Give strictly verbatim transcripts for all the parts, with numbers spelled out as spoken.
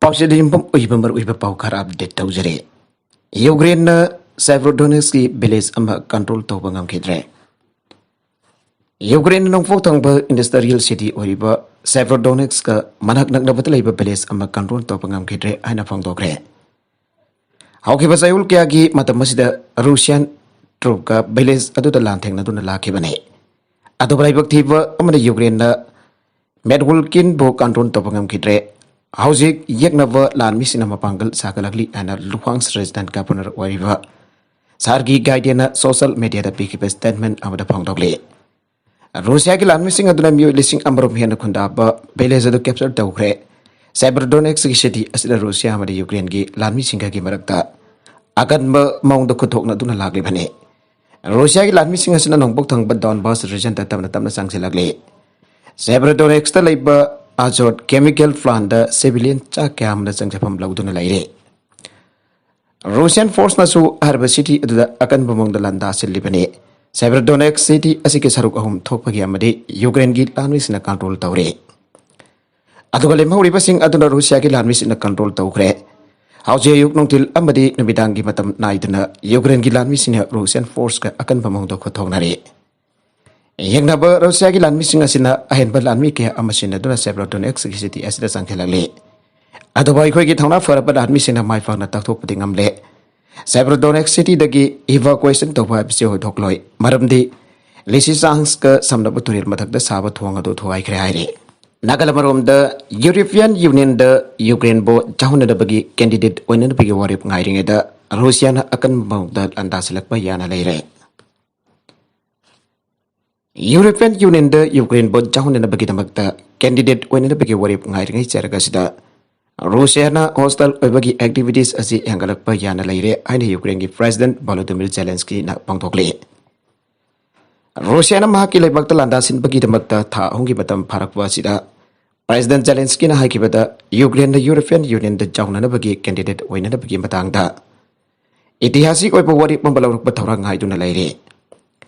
ꯄꯥꯎꯆꯦꯗ ꯌꯨꯝꯐꯝ ꯑꯣꯏꯕ ꯃꯔꯨꯑꯣꯏꯕ ꯄꯥꯎ ꯈꯔ ꯑꯞꯗꯦꯠ ꯇꯧꯖꯔꯤ꯫ ꯌꯨꯀ꯭ꯔꯦꯟꯅ ꯁꯦꯚ꯭ꯔꯣꯗꯣꯅꯦꯠꯁꯀꯤ ꯚꯤꯂꯦꯖ ꯑꯃ ꯀꯟꯇ꯭ꯔꯣꯜ ꯇꯧꯕ ꯉꯝꯈꯤꯗ꯭ꯔꯦ꯫ ꯌꯨꯀ꯭ꯔꯦꯟ ꯅꯣꯡꯄꯣꯛ ꯊꯪꯕ ꯏꯟꯗꯁꯇ꯭ꯔꯤꯌꯦꯜ ꯁꯤꯇꯤ ꯑꯣꯏꯔꯤꯕ ꯁꯦꯚ꯭ꯔꯣꯗꯣꯅꯦꯠꯁꯀ ꯃꯅꯥꯛ ꯅꯛꯅꯕꯗ ꯂꯩꯕ ꯚꯤꯂꯦꯖ ꯑꯃ ꯀꯟꯇ꯭ꯔꯣꯜ ꯇꯧꯕ ꯉꯝꯈꯤꯗ꯭ꯔꯦ ꯍꯥꯏꯅ ꯐꯣꯡꯗꯣꯛꯈ꯭ꯔꯦ꯫ ꯍꯧꯈꯤꯕ ꯆꯌꯣꯜ ꯀꯌꯥꯒꯤ ꯃꯇꯝ ꯑꯁꯤꯗ ꯔꯨꯁꯤꯌꯥꯟ ꯇ꯭ꯔꯨꯞꯀ ꯚꯤꯂꯦꯖ ꯑꯗꯨꯗ ꯂꯥꯟꯊꯦꯡꯅꯗꯨꯅ ꯂꯥꯛꯈꯤꯕꯅꯤ꯫ ꯑꯗꯨꯕꯨ ꯂꯥꯏꯕꯛ ꯊꯤꯕ ꯑꯃꯅ ꯌꯨꯀ꯭ꯔꯦꯟꯅ ꯃꯦꯗꯋꯨꯜꯀꯤꯟꯕꯨ ꯀꯟꯇ꯭ꯔꯣꯜ ꯇꯧꯕ ꯉꯝꯈꯤꯗ꯭ꯔꯦ꯫ ꯍꯧꯖꯤꯛ ꯌꯦꯛꯅꯕ ꯂꯥꯟꯃꯤꯁꯤꯡꯅ ꯃꯄꯥꯡꯒꯜ ꯁꯥꯒꯠꯂꯛꯂꯤ ꯍꯥꯏꯅ ꯂꯨꯍꯥꯡꯁ ꯔꯦꯁꯤꯗꯦꯟ ꯒꯚꯔꯅꯔ ꯑꯣꯏꯔꯤꯕ ꯁꯥꯔꯒꯤ ꯒꯥꯏꯗꯦꯅ ꯁꯣꯁꯤꯌꯦꯜ ꯃꯦꯗꯤꯌꯥꯗ ꯄꯤꯈꯤꯕ ꯁ꯭ꯇꯦꯠꯃꯦꯟ ꯑꯃꯗ ꯐꯣꯡꯗꯣꯛꯂꯤ꯫ ꯔꯨꯁꯤꯌꯥꯒꯤ ꯂꯥꯟꯃꯤꯁꯤꯡ ꯑꯗꯨꯅ ꯃꯤꯑꯣꯏ ꯂꯤꯁꯤꯡ ꯑꯃꯔꯣꯝ ꯍꯦꯟꯅ ꯈꯨꯟꯗꯥꯕ ꯚꯤꯂꯦꯖ ꯑꯗꯨ ꯀꯦꯞꯆꯔ ꯇꯧꯈ꯭ꯔꯦ꯫ ꯁꯦꯕꯔꯗꯣꯅꯦꯛꯁꯀꯤ ꯁꯤꯇꯤ ꯑꯁꯤꯗ ꯔꯨꯁꯤꯌꯥ ꯑꯃꯗꯤ ꯌꯨꯀ꯭ꯔꯦꯟꯒꯤ ꯂꯥꯟꯃꯤꯁꯤꯡꯒꯒꯤ ꯃꯔꯛꯇ ꯑꯀꯟꯕ ꯃꯑꯣꯡꯗ ꯈꯨꯠꯊꯣꯛꯅꯗꯨꯅ ꯂꯥꯛꯂꯤꯕꯅꯤ꯫ ꯔꯨꯁꯤꯌꯥꯒꯤ ꯂꯥꯟꯃꯤꯁꯤꯡ ꯑꯁꯤꯅ ꯅꯣꯡꯄꯣꯛ ꯊꯪꯕ ꯗꯣꯟꯕꯥꯁ ꯔꯤꯖꯟꯗ ꯇꯞꯅ ꯇꯞꯅ ꯆꯪꯁꯤꯜꯂꯛꯂꯤ꯫ ꯁꯦꯕꯔꯗꯣꯅꯦꯛꯁꯇ ꯂꯩꯕ ꯑꯖꯣꯠ ꯀꯦꯃꯤꯀꯦꯜ ꯄ꯭ꯂꯥꯟꯗ ꯁꯤꯚꯤꯂꯤꯌꯟ ꯆꯥ ꯀꯌꯥ ꯑꯃꯅ ꯆꯪꯖꯐꯝ ꯂꯧꯗꯨꯅ ꯂꯩꯔꯤ꯫ ꯔꯨꯁꯤꯌꯥꯟ ꯐꯣꯔꯁꯅꯁꯨ ꯍꯥꯏꯔꯤꯕ ꯁꯤꯇꯤ ꯑꯗꯨꯗ ꯑꯀꯟꯕ ꯃꯑꯣꯡꯗ ꯂꯥꯟꯗꯥ ꯁꯤꯜꯂꯤꯕꯅꯤ꯫ ꯁꯦꯕꯔꯗꯣꯅꯦꯛꯁ ꯁꯤꯇꯤ ꯑꯁꯤꯒꯤ ꯁꯔꯨꯛ ꯑꯍꯨꯝ ꯊꯣꯛꯄꯒꯤ ꯑꯃꯗꯤ ꯌꯨꯀ꯭ꯔꯦꯟꯒꯤ ꯂꯥꯟꯃꯤꯁꯤꯡꯅ ꯀꯟꯇ꯭ꯔꯣꯜ ꯇꯧꯔꯤ꯫ ꯑꯗꯨꯒ ꯂꯦꯝꯍꯧꯔꯤꯕꯁꯤꯡ ꯑꯗꯨꯅ ꯔꯨꯁꯤꯌꯥꯒꯤ ꯂꯥꯟꯃꯤꯁꯤꯡꯅ ꯀꯟꯇ꯭ꯔꯣꯜ ꯇꯧꯈ꯭ꯔꯦ꯫ ꯍꯧꯖꯤꯛ ꯑꯌꯨꯛ ꯅꯨꯡꯊꯤꯜ ꯑꯃꯗꯤ ꯅꯨꯃꯤꯗꯥꯡꯒꯤ ꯃꯇꯝ ꯅꯥꯏꯗꯅ ꯌꯨꯀ꯭ꯔꯦꯟꯒꯤ ꯂꯥꯟꯃꯤꯁꯤꯡꯅ ꯔꯨꯁꯤꯌꯥꯟ ꯐꯣꯔꯁꯀ ꯑꯀꯟꯕ ꯃꯑꯣꯡꯗ ꯈꯨꯠꯊꯣꯛꯅꯔꯤ꯫ ꯌꯦꯡꯅꯕ ꯔꯨꯁꯤꯌꯥꯒꯤ ꯂꯥꯟꯃꯤꯁꯤꯡ ꯑꯁꯤꯅ ꯑꯍꯦꯟꯕ ꯂꯥꯟꯃꯤ ꯀꯌꯥ ꯑꯃ ꯁꯤꯟꯅꯗꯨꯅ ꯁꯦꯕꯔꯣꯗꯣꯅꯦꯛꯁꯀꯤ ꯁꯤꯇꯤ ꯑꯁꯤꯗ ꯆꯪꯁꯤꯜꯂꯛꯂꯤ꯫ ꯑꯗꯨꯕꯨ ꯑꯩꯈꯣꯏꯒꯤ ꯊꯧꯅꯥ ꯐꯔꯕ ꯂꯥꯟꯃꯤꯁꯤꯡꯅ ꯃꯥꯏ ꯄꯥꯛꯅ ꯇꯥꯛꯊꯣꯛꯄꯗꯤ ꯉꯝꯂꯦ꯫ ꯁꯦꯕꯔꯣꯗꯣꯅꯦꯛꯁ ꯁꯤꯇꯤꯗꯒꯤ ꯏꯚꯥꯀꯨꯋꯦꯁꯟ ꯇꯧꯕ ꯍꯥꯏꯕꯁꯤ ꯑꯣꯏꯊꯣꯛꯂꯣꯏ, ꯃꯔꯝꯗꯤ ꯂꯤꯁꯤꯆꯥꯟꯁꯀ ꯁꯝꯅꯕ ꯇꯨꯔꯦꯜ ꯃꯊꯛꯇ ꯁꯥꯕ ꯊꯣꯡ ꯑꯗꯨ ꯊꯨꯒꯥꯏꯈ꯭ꯔꯦ ꯍꯥꯏꯔꯤ꯫ ꯅꯥꯒꯥꯂꯦꯟ ꯑꯃꯔꯣꯝꯗ ꯌꯨꯔꯣꯄꯤꯌꯟ ꯌꯨꯅꯤꯌꯟꯗ ꯌꯨꯀ꯭ꯔꯦꯟꯕꯨ ꯌꯥꯎꯍꯟꯅꯅꯕꯒꯤ ꯀꯦꯟꯗꯤꯗꯦꯠ ꯑꯣꯏꯅꯅꯕꯒꯤ ꯋꯥꯔꯦꯞ ꯉꯥꯏꯔꯤꯉꯩꯗ ꯔꯨꯁꯤꯌꯥꯅ ꯑꯀꯟꯕ ꯃꯑꯣꯡꯗ ꯂꯥꯟꯗꯥꯁꯤꯜꯂꯛꯄ ꯌꯥꯅ ꯂꯩꯔꯦ꯫ ꯌꯨꯔꯣꯄꯤꯌꯟ ꯌꯨꯅꯤꯌꯟꯗ ꯌꯨꯀ꯭ꯔꯦꯟꯕꯨ ꯌꯥꯎꯍꯟꯅꯅꯕꯒꯤꯗꯃꯛꯇ ꯀꯦꯟꯗꯤꯗꯦꯠ ꯑꯣꯏꯅꯅꯕꯒꯤ ꯋꯥꯔꯦꯞ ꯉꯥꯏꯔꯤꯉꯩ ꯆꯩꯔꯛ ꯑꯁꯤꯗ ꯔꯨꯁꯤꯌꯥꯅ ꯍꯣꯁꯇꯥꯏꯜ ꯑꯣꯏꯕꯒꯤ ꯑꯦꯛꯇꯤꯚꯤꯇꯤꯁ ꯑꯁꯤ ꯍꯦꯟꯒꯠꯂꯛꯄ ꯌꯥꯅ ꯂꯩꯔꯦ ꯍꯥꯏꯅ ꯌꯨꯀ꯭ꯔꯦꯟꯒꯤ ꯄ꯭ꯔꯦꯁꯤꯗꯦꯟꯠ ꯚꯣꯂꯣꯗꯤꯃꯤꯔ ꯖꯦꯂꯦꯟꯁꯀꯤꯅ ꯐꯣꯡꯗꯣꯛꯂꯤ꯫ ꯔꯨꯁꯤꯌꯥꯅ ꯃꯍꯥꯛꯀꯤ ꯂꯩꯕꯥꯛꯇ ꯂꯥꯟꯗꯥ ꯁꯤꯟꯕꯒꯤꯗꯃꯛꯇ ꯊꯥ ꯑꯍꯨꯝꯒꯤ ꯃꯇꯝ ꯐꯥꯔꯛꯄ ꯑꯁꯤꯗ ꯄ꯭ꯔꯦꯁꯤꯗꯦꯟꯠ ꯖꯦꯂꯦꯟꯁꯀꯤꯅ ꯍꯥꯏꯈꯤꯕꯗ ꯌꯨꯀ꯭ꯔꯦꯟꯅ ꯌꯨꯔꯣꯄꯤꯌꯟ ꯌꯨꯅꯤꯌꯟꯗ ꯌꯥꯎꯅꯅꯕꯒꯤ ꯀꯦꯟꯗꯤꯗꯦꯠ ꯑꯣꯏꯅꯅꯕꯒꯤ ꯃꯇꯥꯡꯗ ꯏꯇꯤꯍꯥꯁꯤꯛ ꯑꯣꯏꯕ ꯋꯥꯔꯦꯞ ꯑꯃ ꯂꯧꯔꯛꯄ ꯊꯧꯔꯥꯡ ꯉꯥꯏꯗꯨꯅ ꯂꯩꯔꯤ꯫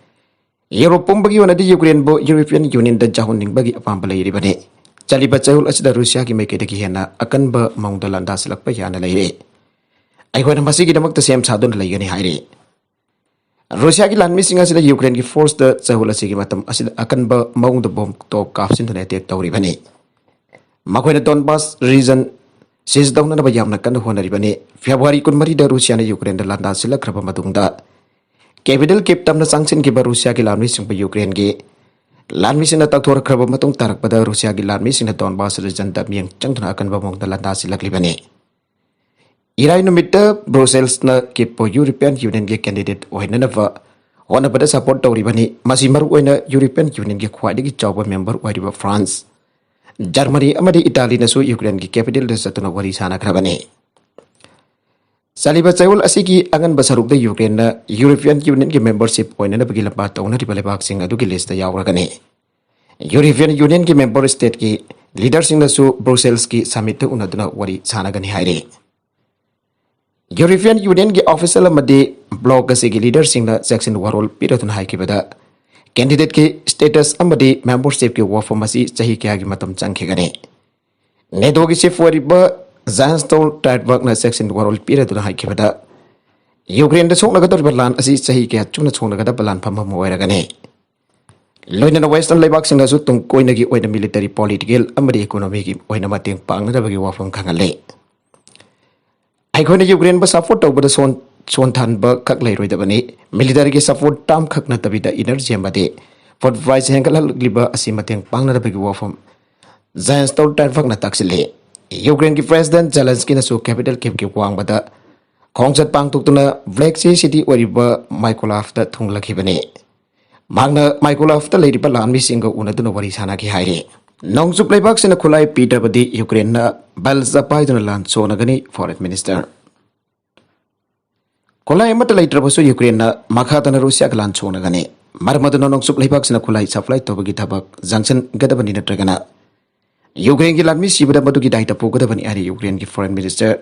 ꯌꯨꯔꯣꯞ ꯄꯨꯝꯕꯒꯤ ꯑꯣꯏꯅꯗꯤ ꯌꯨꯀ꯭ꯔꯦꯟꯕꯨ ꯌꯨꯔꯣꯄꯤꯌꯟ ꯌꯨꯅꯤꯌꯟꯗ ꯌꯥꯎꯍꯟꯅꯤꯡꯕꯒꯤ ꯑꯄꯥꯝꯕ ꯂꯩꯔꯤꯕꯅꯤ꯫ ꯆꯠꯂꯤꯕ ꯆꯌꯣꯜ ꯑꯁꯤꯗ ꯔꯨꯁꯤꯌꯥꯒꯤ ꯃꯥꯏꯀꯩꯗꯒꯤ ꯍꯦꯟꯅ ꯑꯀꯟꯕ ꯃꯑꯣꯡꯗ ꯂꯥꯟꯗꯥꯁꯤꯜꯂꯛꯄ ꯌꯥꯅ ꯂꯩꯔꯦ꯫ ꯑꯩꯈꯣꯏꯅ ꯃꯁꯤꯒꯤꯗꯃꯛꯇ ꯁꯦꯝ ꯁꯥꯗꯨꯅ ꯂꯩꯒꯅꯤ ꯍꯥꯏꯔꯤ꯫ ꯔꯨꯁꯤꯌꯥꯒꯤ ꯂꯥꯟꯃꯤꯁꯤꯡ ꯑꯁꯤꯅ ꯌꯨꯀ꯭ꯔꯦꯟꯒꯤ ꯐꯣꯔꯁꯇ ꯆꯌꯣꯜ ꯑꯁꯤꯒꯤ ꯃꯇꯝ ꯑꯁꯤꯗ ꯑꯀꯟꯕ ꯃꯑꯣꯡꯗ ꯕꯣꯝ ꯇꯣꯞ ꯀꯥꯞꯁꯤꯟꯗꯨꯅ ꯑꯦꯇꯦꯛ ꯇꯧꯔꯤꯕꯅꯤ꯫ ꯃꯈꯣꯏꯅ ꯗꯣꯟꯕꯥꯁ ꯔꯤꯖꯟ ꯁꯤꯖ ꯇꯧꯅꯅꯕ ꯌꯥꯝꯅ ꯀꯟꯅ ꯍꯣꯠꯅꯔꯤꯕꯅꯤ꯫ ꯐꯦꯕ꯭ꯔꯨꯋꯥꯔꯤ ꯀꯨꯟꯃꯔꯤꯗ ꯔꯨꯁꯤꯌꯥꯅ ꯌꯨꯀ꯭ꯔꯦꯟꯗ ꯂꯥꯟꯗꯥꯁꯤꯜꯂꯛꯈ꯭ꯔꯕ ꯃꯇꯨꯡꯗ ꯀꯦꯄꯤꯇꯦꯜ ꯀꯤꯞ ꯇꯝꯅ ꯆꯪꯁꯤꯟꯈꯤꯕ ꯔꯨꯁꯤꯌꯥꯒꯤ ꯂꯥꯟꯃꯤꯁꯤꯡꯕꯨ ꯌꯨꯀ꯭ꯔꯦꯟꯒꯤ ꯂꯥꯟꯃꯤꯁꯤꯡꯅ ꯇꯛꯊꯣꯔꯛꯈ꯭ꯔꯕ ꯃꯇꯨꯡ ꯇꯥꯔꯛꯄꯗ ꯔꯨꯁꯤꯌꯥꯒꯤ ꯂꯥꯟꯃꯤꯁꯤꯡꯅ ꯗꯣꯟꯕꯥꯁ ꯔꯤꯖꯟꯗ ꯃꯤꯠꯌꯦꯡ ꯆꯪꯗꯨꯅ ꯑꯀꯟꯕ ꯃꯑꯣꯡꯗ ꯂꯥꯟꯗꯥꯁꯤꯜꯂꯛꯂꯤꯕꯅꯤ꯫ ꯏꯔꯥꯏ ꯅꯨꯃꯤꯠꯇ ꯕ꯭ꯔꯨꯁꯦꯜꯁꯅ ꯀꯤꯞꯄꯨ ꯌꯨꯔꯣꯄꯤꯌꯟ ꯌꯨꯅꯤꯌꯟꯒꯤ ꯀꯦꯟꯗꯤꯗꯦꯠ ꯑꯣꯏꯅꯅꯕ ꯍꯣꯠꯅꯕꯗ ꯁꯄꯣꯔꯠ ꯇꯧꯔꯤꯕꯅꯤ꯫ ꯃꯁꯤ ꯃꯔꯨꯑꯣꯏꯅ ꯌꯨꯔꯣꯄꯤꯌꯟ ꯌꯨꯅꯤꯌꯟꯒꯤ ꯈ꯭ꯋꯥꯏꯗꯒꯤ ꯆꯥꯎꯕ ꯃꯦꯝꯕꯔ ꯑꯣꯏꯔꯤꯕ ꯐ꯭ꯔꯥꯟꯁ, ꯖꯔꯃꯅꯤ ꯑꯃꯗꯤ ꯏꯇꯥꯂꯤꯅꯁꯨ ꯌꯨꯀ꯭ꯔꯦꯟꯒꯤ ꯀꯦꯄꯤꯇꯦꯜꯗ ꯆꯠꯇꯨꯅ ꯋꯥꯔꯤ ꯁꯥꯅꯈ꯭ꯔꯕꯅꯤ꯫ ꯆꯠꯂꯤꯕ ꯆꯌꯣꯜ ꯑꯁꯤꯒꯤ ꯑꯉꯟꯕ ꯁꯔꯨꯛꯇ ꯌꯨꯀ꯭ꯔꯦꯟꯅ ꯌꯨꯔꯣꯄꯤꯌꯟ ꯌꯨꯅꯤꯌꯟꯒꯤ ꯃꯦꯝꯕꯔꯁꯤꯞ ꯑꯣꯏꯅꯅꯕꯒꯤ ꯂꯝꯕꯥ ꯇꯧꯅꯔꯤꯕ ꯂꯩꯕꯥꯛꯁꯤꯡ ꯑꯗꯨꯒꯤ ꯂꯤꯁꯇ ꯌꯥꯎꯔꯒꯅꯤ꯫ ꯌꯨꯔꯣꯄꯤꯌꯟ ꯌꯨꯅꯤꯌꯟꯒꯤ ꯃꯦꯝꯕꯔ ꯁ꯭ꯇꯦꯠꯀꯤ ꯂꯤꯗꯔꯁꯤꯡꯅꯁꯨ ꯕ꯭ꯔꯨꯁꯦꯜꯁꯀꯤ ꯁꯃꯤꯠꯇ ꯎꯅꯗꯨꯅ ꯋꯥꯔꯤ ꯁꯥꯅꯒꯅꯤ ꯍꯥꯏꯔꯤ꯫ ꯌꯨꯔꯣꯄꯤꯌꯟ ꯌꯨꯅꯤꯌꯟꯒꯤ ꯑꯣꯐꯤꯁꯤꯌꯦꯜ ꯑꯃꯗꯤ ꯕ꯭ꯂꯣꯛ ꯑꯁꯤꯒꯤ ꯂꯤꯗꯔꯁꯤꯡꯅ ꯆꯦꯛꯁꯤꯟ ꯋꯥꯔꯣꯜ ꯄꯤꯔꯗꯨꯅ ꯍꯥꯏꯈꯤꯕꯗ, ꯀꯦꯟꯗꯤꯗꯦꯠꯀꯤ ꯁ꯭ꯇꯦꯇꯁ ꯑꯃꯗꯤ ꯃꯦꯝꯕꯔꯁꯤꯞꯀꯤ ꯋꯥꯐꯝ ꯑꯁꯤ ꯆꯍꯤ ꯀꯌꯥꯒꯤ ꯃꯇꯝ ꯆꯪꯈꯤꯒꯅꯤ꯫ ꯅꯦꯇꯣꯒꯤ ꯆꯤꯐ ꯑꯣꯏꯔꯤꯕ ꯖꯥꯟꯁ ꯁ꯭ꯇꯣꯜꯇꯦꯟꯕꯔꯒꯅ ꯆꯦꯛꯁꯤꯟ ꯋꯥꯔꯣꯜ ꯄꯤꯔꯗꯨꯅ ꯍꯥꯏꯈꯤꯕꯗ, ꯌꯨꯀ꯭ꯔꯦꯟꯗ ꯁꯣꯛꯅꯒꯗꯧꯔꯤꯕ ꯂꯥꯟ ꯑꯁꯤ ꯆꯍꯤ ꯀꯌꯥ ꯆꯨꯞꯅ ꯁꯣꯛꯅꯒꯗꯕ ꯂꯥꯟꯐꯝ ꯑꯃ ꯑꯣꯏꯔꯒꯅꯤ꯫ ꯂꯣꯏꯅꯅ ꯋꯦꯁꯇꯔꯟ ꯂꯩꯕꯥꯛꯁꯤꯡꯅꯁꯨ ꯇꯨꯡ ꯀꯣꯏꯅꯒꯤ ꯑꯣꯏꯅ ꯃꯤꯂꯤꯇꯔꯤ, ꯄꯣꯂꯤꯇꯤꯀꯦꯜ ꯑꯃꯗꯤ ꯏꯀꯣꯅꯣꯃꯤꯒꯤ ꯑꯣꯏꯅ ꯃꯇꯦꯡ ꯄꯥꯡꯅꯅꯕꯒꯤ ꯋꯥꯐꯝ ꯈꯪꯍꯜꯂꯤ꯫ ꯑꯩꯈꯣꯏꯅ ꯌꯨꯀ꯭ꯔꯦꯟꯕꯨ ꯁꯄꯣꯔꯠ ꯇꯧꯕꯗ ꯁꯣꯟ-, ꯁꯣꯟꯊꯍꯟꯕ ꯈꯛ ꯂꯩꯔꯣꯏꯗꯕꯅꯤ꯫ ꯃꯤꯂꯤꯇꯔꯤꯒꯤ ꯁꯄꯣꯔꯠ ꯇꯥꯝ ꯈꯛ ꯅꯠꯇꯕꯤꯗ ꯏꯅꯔꯖꯤ ꯑꯃꯗꯤ ꯐꯨꯗ ꯄ꯭ꯔꯥꯏꯁ ꯍꯦꯟꯒꯠꯍꯜꯂꯛꯂꯤꯕ ꯑꯁꯤ ꯃꯇꯦꯡ ꯄꯥꯡꯅꯅꯕꯒꯤ ꯋꯥꯐꯝ ꯖꯥꯟꯁ ꯁ꯭ꯇꯣꯜꯇꯦꯟꯕꯔꯒꯅ ꯇꯥꯛꯁꯤꯜꯂꯤ꯫ ꯌꯨꯀ꯭ꯔꯦꯟꯒꯤ ꯄ꯭ꯔꯦꯁꯤꯗꯦꯟꯠ ꯖꯦꯂꯦꯟꯁꯀꯤꯅꯁꯨ ꯀꯦꯄꯤꯇꯦꯜ ꯀꯤꯞꯀꯤ ꯋꯥꯡꯃꯗ ꯈꯣꯡꯆꯠ ꯄꯥꯡꯊꯣꯛꯇꯨꯅ ꯕ꯭ꯂꯦꯛ ꯁꯤ ꯁꯤꯇꯤ ꯑꯣꯏꯔꯤꯕ ꯃꯥꯏꯀꯣꯂꯥꯐꯇ ꯊꯨꯡꯂꯈꯤꯕꯅꯤ꯫ ꯃꯍꯥꯛꯅ ꯃꯥꯏꯀꯣꯂꯥꯐꯇ ꯂꯩꯔꯤꯕ ꯂꯥꯟꯃꯤꯁꯤꯡꯒ ꯎꯅꯗꯨꯅ ꯋꯥꯔꯤ ꯁꯥꯅꯈꯤ ꯍꯥꯏꯔꯤ꯫ ꯅꯣꯡꯆꯨꯞ ꯂꯩꯕꯥꯛꯁꯤꯡꯅ ꯈꯨꯠꯂꯥꯏ ꯄꯤꯗ꯭ꯔꯕꯗꯤ ꯌꯨꯀ꯭ꯔꯦꯟꯅ ꯕꯦꯜꯖ ꯄꯥꯏꯗꯨꯅ ꯂꯥꯟ ꯁꯣꯛꯅꯒꯅꯤ, ꯐꯣꯔꯦꯟ ꯃꯤꯅꯤꯁꯇꯔ꯫ ꯈꯨꯠꯂꯥꯏ ꯑꯃꯠꯇ ꯂꯩꯇ꯭ꯔꯕꯁꯨ ꯌꯨꯀ꯭ꯔꯦꯟꯅ ꯃꯈꯥ ꯇꯥꯅ ꯔꯨꯁꯤꯌꯥꯒ ꯂꯥꯟ ꯁꯣꯛꯅꯒꯅꯤ꯫ ꯃꯔꯝ ꯑꯗꯨꯅ ꯅꯣꯡꯆꯨꯞ ꯂꯩꯕꯥꯛꯁꯤꯡꯅ ꯈꯨꯠꯂꯥꯏ ꯁꯄ꯭ꯂꯥꯏ ꯇꯧꯕꯒꯤ ꯊꯕꯛ ꯌꯥꯡꯁꯤꯟꯒꯗꯕꯅꯤ, ꯅꯠꯇ꯭ꯔꯒꯅ ꯌꯨꯀ꯭ꯔꯦꯟꯒꯤ ꯂꯥꯟꯃꯤ ꯁꯤꯕꯗ ꯃꯗꯨꯒꯤ ꯗꯥꯏꯇ ꯄꯨꯒꯗꯕꯅꯤ ꯍꯥꯏꯅ ꯌꯨꯀ꯭ꯔꯦꯟꯒꯤ ꯐꯣꯔꯦꯟ ꯃꯤꯅꯤꯁꯇꯔ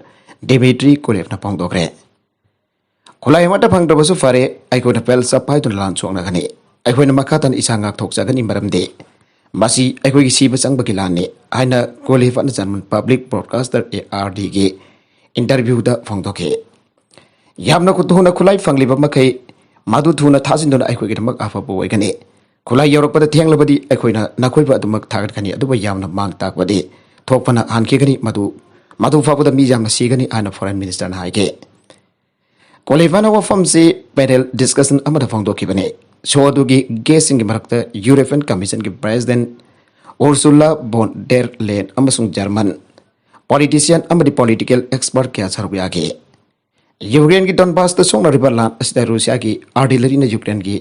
ꯗꯤꯃꯤꯇ꯭ꯔꯤ ꯀꯨꯂꯦꯕꯅ ꯐꯣꯡꯗꯣꯛꯈ꯭ꯔꯦ꯫ ꯈꯨꯠꯂꯥꯏ ꯑꯃꯠꯇ ꯐꯪꯗ꯭ꯔꯕꯁꯨ ꯐꯔꯦ, ꯑꯩꯈꯣꯏꯅ ꯕꯦꯜꯖ ꯄꯥꯏꯗꯨꯅ ꯂꯥꯟ ꯁꯣꯛꯅꯒꯅꯤ꯫ ꯑꯩꯈꯣꯏꯅ ꯃꯈꯥ ꯇꯥꯅ ꯏꯁꯥ ꯉꯥꯛꯊꯣꯛꯆꯒꯅꯤ, ꯃꯔꯝꯗꯤ "ꯃꯁꯤ ꯑꯩꯈꯣꯏꯒꯤ ꯁꯤꯕ ꯆꯪꯕꯒꯤ ꯂꯥꯟꯅꯤ" ꯍꯥꯏꯅ ꯀꯣꯂꯤꯕꯥꯅ German Public Broadcaster A R D ꯒꯤ interview ꯗ ꯐꯣꯡꯗꯣꯛꯈꯤ꯫ "ꯌꯥꯝꯅ ꯊꯨꯅ ꯈꯨꯠꯂꯥꯏ ꯐꯪꯂꯤꯕ ꯃꯈꯩ ꯃꯗꯨ ꯊꯨꯅ ꯊꯥꯖꯤꯟꯗꯨꯅ ꯑꯩꯈꯣꯏꯒꯤꯗꯃꯛ ꯑꯐꯕ ꯑꯣꯏꯒꯅꯤ꯫ ꯈꯨꯠꯂꯥꯏ ꯌꯧꯔꯛꯄꯗ ꯊꯦꯡꯂꯕꯗꯤ ꯑꯩꯈꯣꯏꯅ ꯅꯈꯣꯏꯕꯨ ꯑꯗꯨꯃꯛ ꯊꯥꯒꯠꯀꯅꯤ, ꯑꯗꯨꯕꯨ ꯌꯥꯝꯅ ꯃꯥꯡ ꯇꯥꯛꯄꯗꯤ ꯊꯣꯛꯄꯅ ꯍꯥꯟꯈꯤꯒꯅꯤ꯫ ꯃꯗꯨ, ꯃꯗꯨ ꯐꯥꯎꯕꯗ ꯃꯤ ꯌꯥꯝꯅ ꯁꯤꯒꯅꯤ" ꯍꯥꯏꯅ Foreign Minister ꯅ ꯍꯥꯏꯈꯤ꯫ ꯀꯣꯂꯤꯕꯥꯅ ꯋꯥꯐꯝꯁꯤ panel discussion ꯑꯃꯗ ꯐꯣꯡꯗꯣꯛꯈꯤꯕꯅꯤ꯫ Show ꯑꯗꯨꯒꯤ guest ꯁꯤꯡꯒꯤ ꯃꯔꯛꯇ European Commission ꯒꯤ President Ursula von der Leyen ꯑꯃꯁꯨꯡ German politician ꯑꯃꯗꯤ political expert ꯀꯌꯥ ꯁꯔꯨꯛ ꯌꯥꯈꯤ꯫ ꯌꯨꯀ꯭ꯔꯦꯟꯒꯤ Donbas ꯇ ꯁꯣꯛꯅꯔꯤꯕ ꯂꯥꯟ ꯑꯁꯤꯗ ꯔꯨꯁꯤꯌꯥꯒꯤ artillery ꯅ ꯌꯨꯀ꯭ꯔꯦꯟꯒꯤ,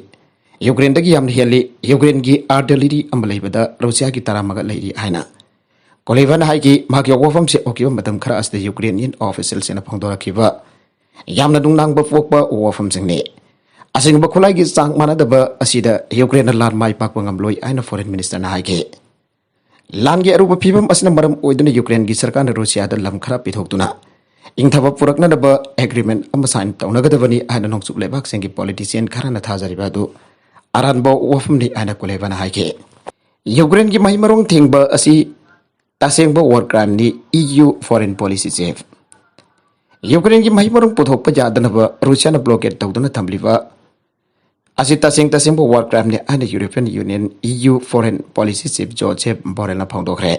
ꯌꯨꯀ꯭ꯔꯦꯟꯗꯒꯤ ꯌꯥꯝꯅ ꯍꯦꯜꯂꯤ꯫ ꯌꯨꯀ꯭ꯔꯦꯟꯒꯤ artillery ꯑꯃ ꯂꯩꯕꯗ ꯔꯨꯁꯤꯌꯥꯒꯤ ꯇꯔꯥꯃꯉꯥ ꯂꯩꯔꯤ ꯍꯥꯏꯅ ꯀꯣꯂꯤꯕꯥꯅ ꯍꯥꯏꯈꯤ꯫ ꯃꯍꯥꯛꯀꯤ ꯋꯥꯐꯝꯁꯤ ꯍꯧꯈꯤꯕ ꯃꯇꯝ ꯈꯔ ꯑꯁꯤꯗ Ukrainian official ꯁꯤꯡꯅ ꯐꯣꯡꯗꯣꯔꯛꯈꯤꯕ ꯌꯥꯝꯅ ꯅꯨꯡꯅꯥꯡꯕ ꯄꯣꯛꯄ ꯋꯥꯐꯝꯁꯤꯡꯅꯤ꯫ ꯑꯁꯤꯒꯨꯝꯕ ꯈꯨꯠꯂꯥꯏꯒꯤ ꯆꯥꯡ ꯃꯥꯟꯅꯗꯕ ꯑꯁꯤꯗ ꯌꯨꯀ꯭ꯔꯦꯟꯅ ꯂꯥꯟ ꯃꯥꯏ ꯄꯥꯛꯄ ꯉꯝꯂꯣꯏ ꯍꯥꯏꯅ Foreign Minister ꯅ ꯍꯥꯏꯈꯤ꯫ ꯂꯥꯟꯒꯤ ꯑꯔꯨꯕ ꯐꯤꯕꯝ ꯑꯁꯤꯅ ꯃꯔꯝ ꯑꯣꯏꯗꯨꯅ ꯌꯨꯀ꯭ꯔꯦꯟꯒꯤ ꯁꯔꯀꯥꯔꯅ ꯔꯨꯁꯤꯌꯥꯗ ꯂꯝ ꯈꯔ ꯄꯤꯊꯣꯛꯇꯨꯅ ꯏꯪꯊꯕ ꯄꯨꯔꯛꯅꯅꯕ agreement ꯑꯃ sign ꯇꯧꯅꯒꯗꯕꯅꯤ ꯍꯥꯏꯅ ꯅꯣꯡꯆꯨꯞ ꯂꯩꯕꯥꯛꯁꯤꯡꯒꯤ politician ꯈꯔꯅ ꯊꯥꯖꯔꯤꯕ ꯑꯗꯨ ꯑꯔꯥꯟꯕ ꯋꯥꯐꯝꯅꯤ ꯍꯥꯏꯅ ꯀꯨꯂꯦꯕꯥꯅ ꯍꯥꯏꯈꯤ꯫ ꯌꯨꯀ꯭ꯔꯦꯟꯒꯤ ꯃꯍꯩ ꯃꯔꯣꯡ ꯊꯤꯡꯕ ꯑꯁꯤ ꯇꯁꯦꯡꯕ war crime ꯅꯤ, E U Foreign Policy Chief꯫ ꯌꯨꯀ꯭ꯔꯦꯟꯒꯤ ꯃꯍꯩ ꯃꯔꯣꯡ ꯄꯨꯊꯣꯛꯄ ꯌꯥꯗꯅꯕ ꯔꯨꯁꯤꯌꯥꯅ blockade ꯇꯧꯗꯨꯅ ꯊꯝꯂꯤꯕ ꯑꯁꯤ ꯇꯁꯦꯡ ꯇꯁꯦꯡꯕ war crime ꯅꯤ ꯍꯥꯏꯅ European Union, E U Foreign Policy Chief Joseph Borrell ꯅ ꯐꯣꯡꯗꯣꯛꯈ꯭ꯔꯦ꯫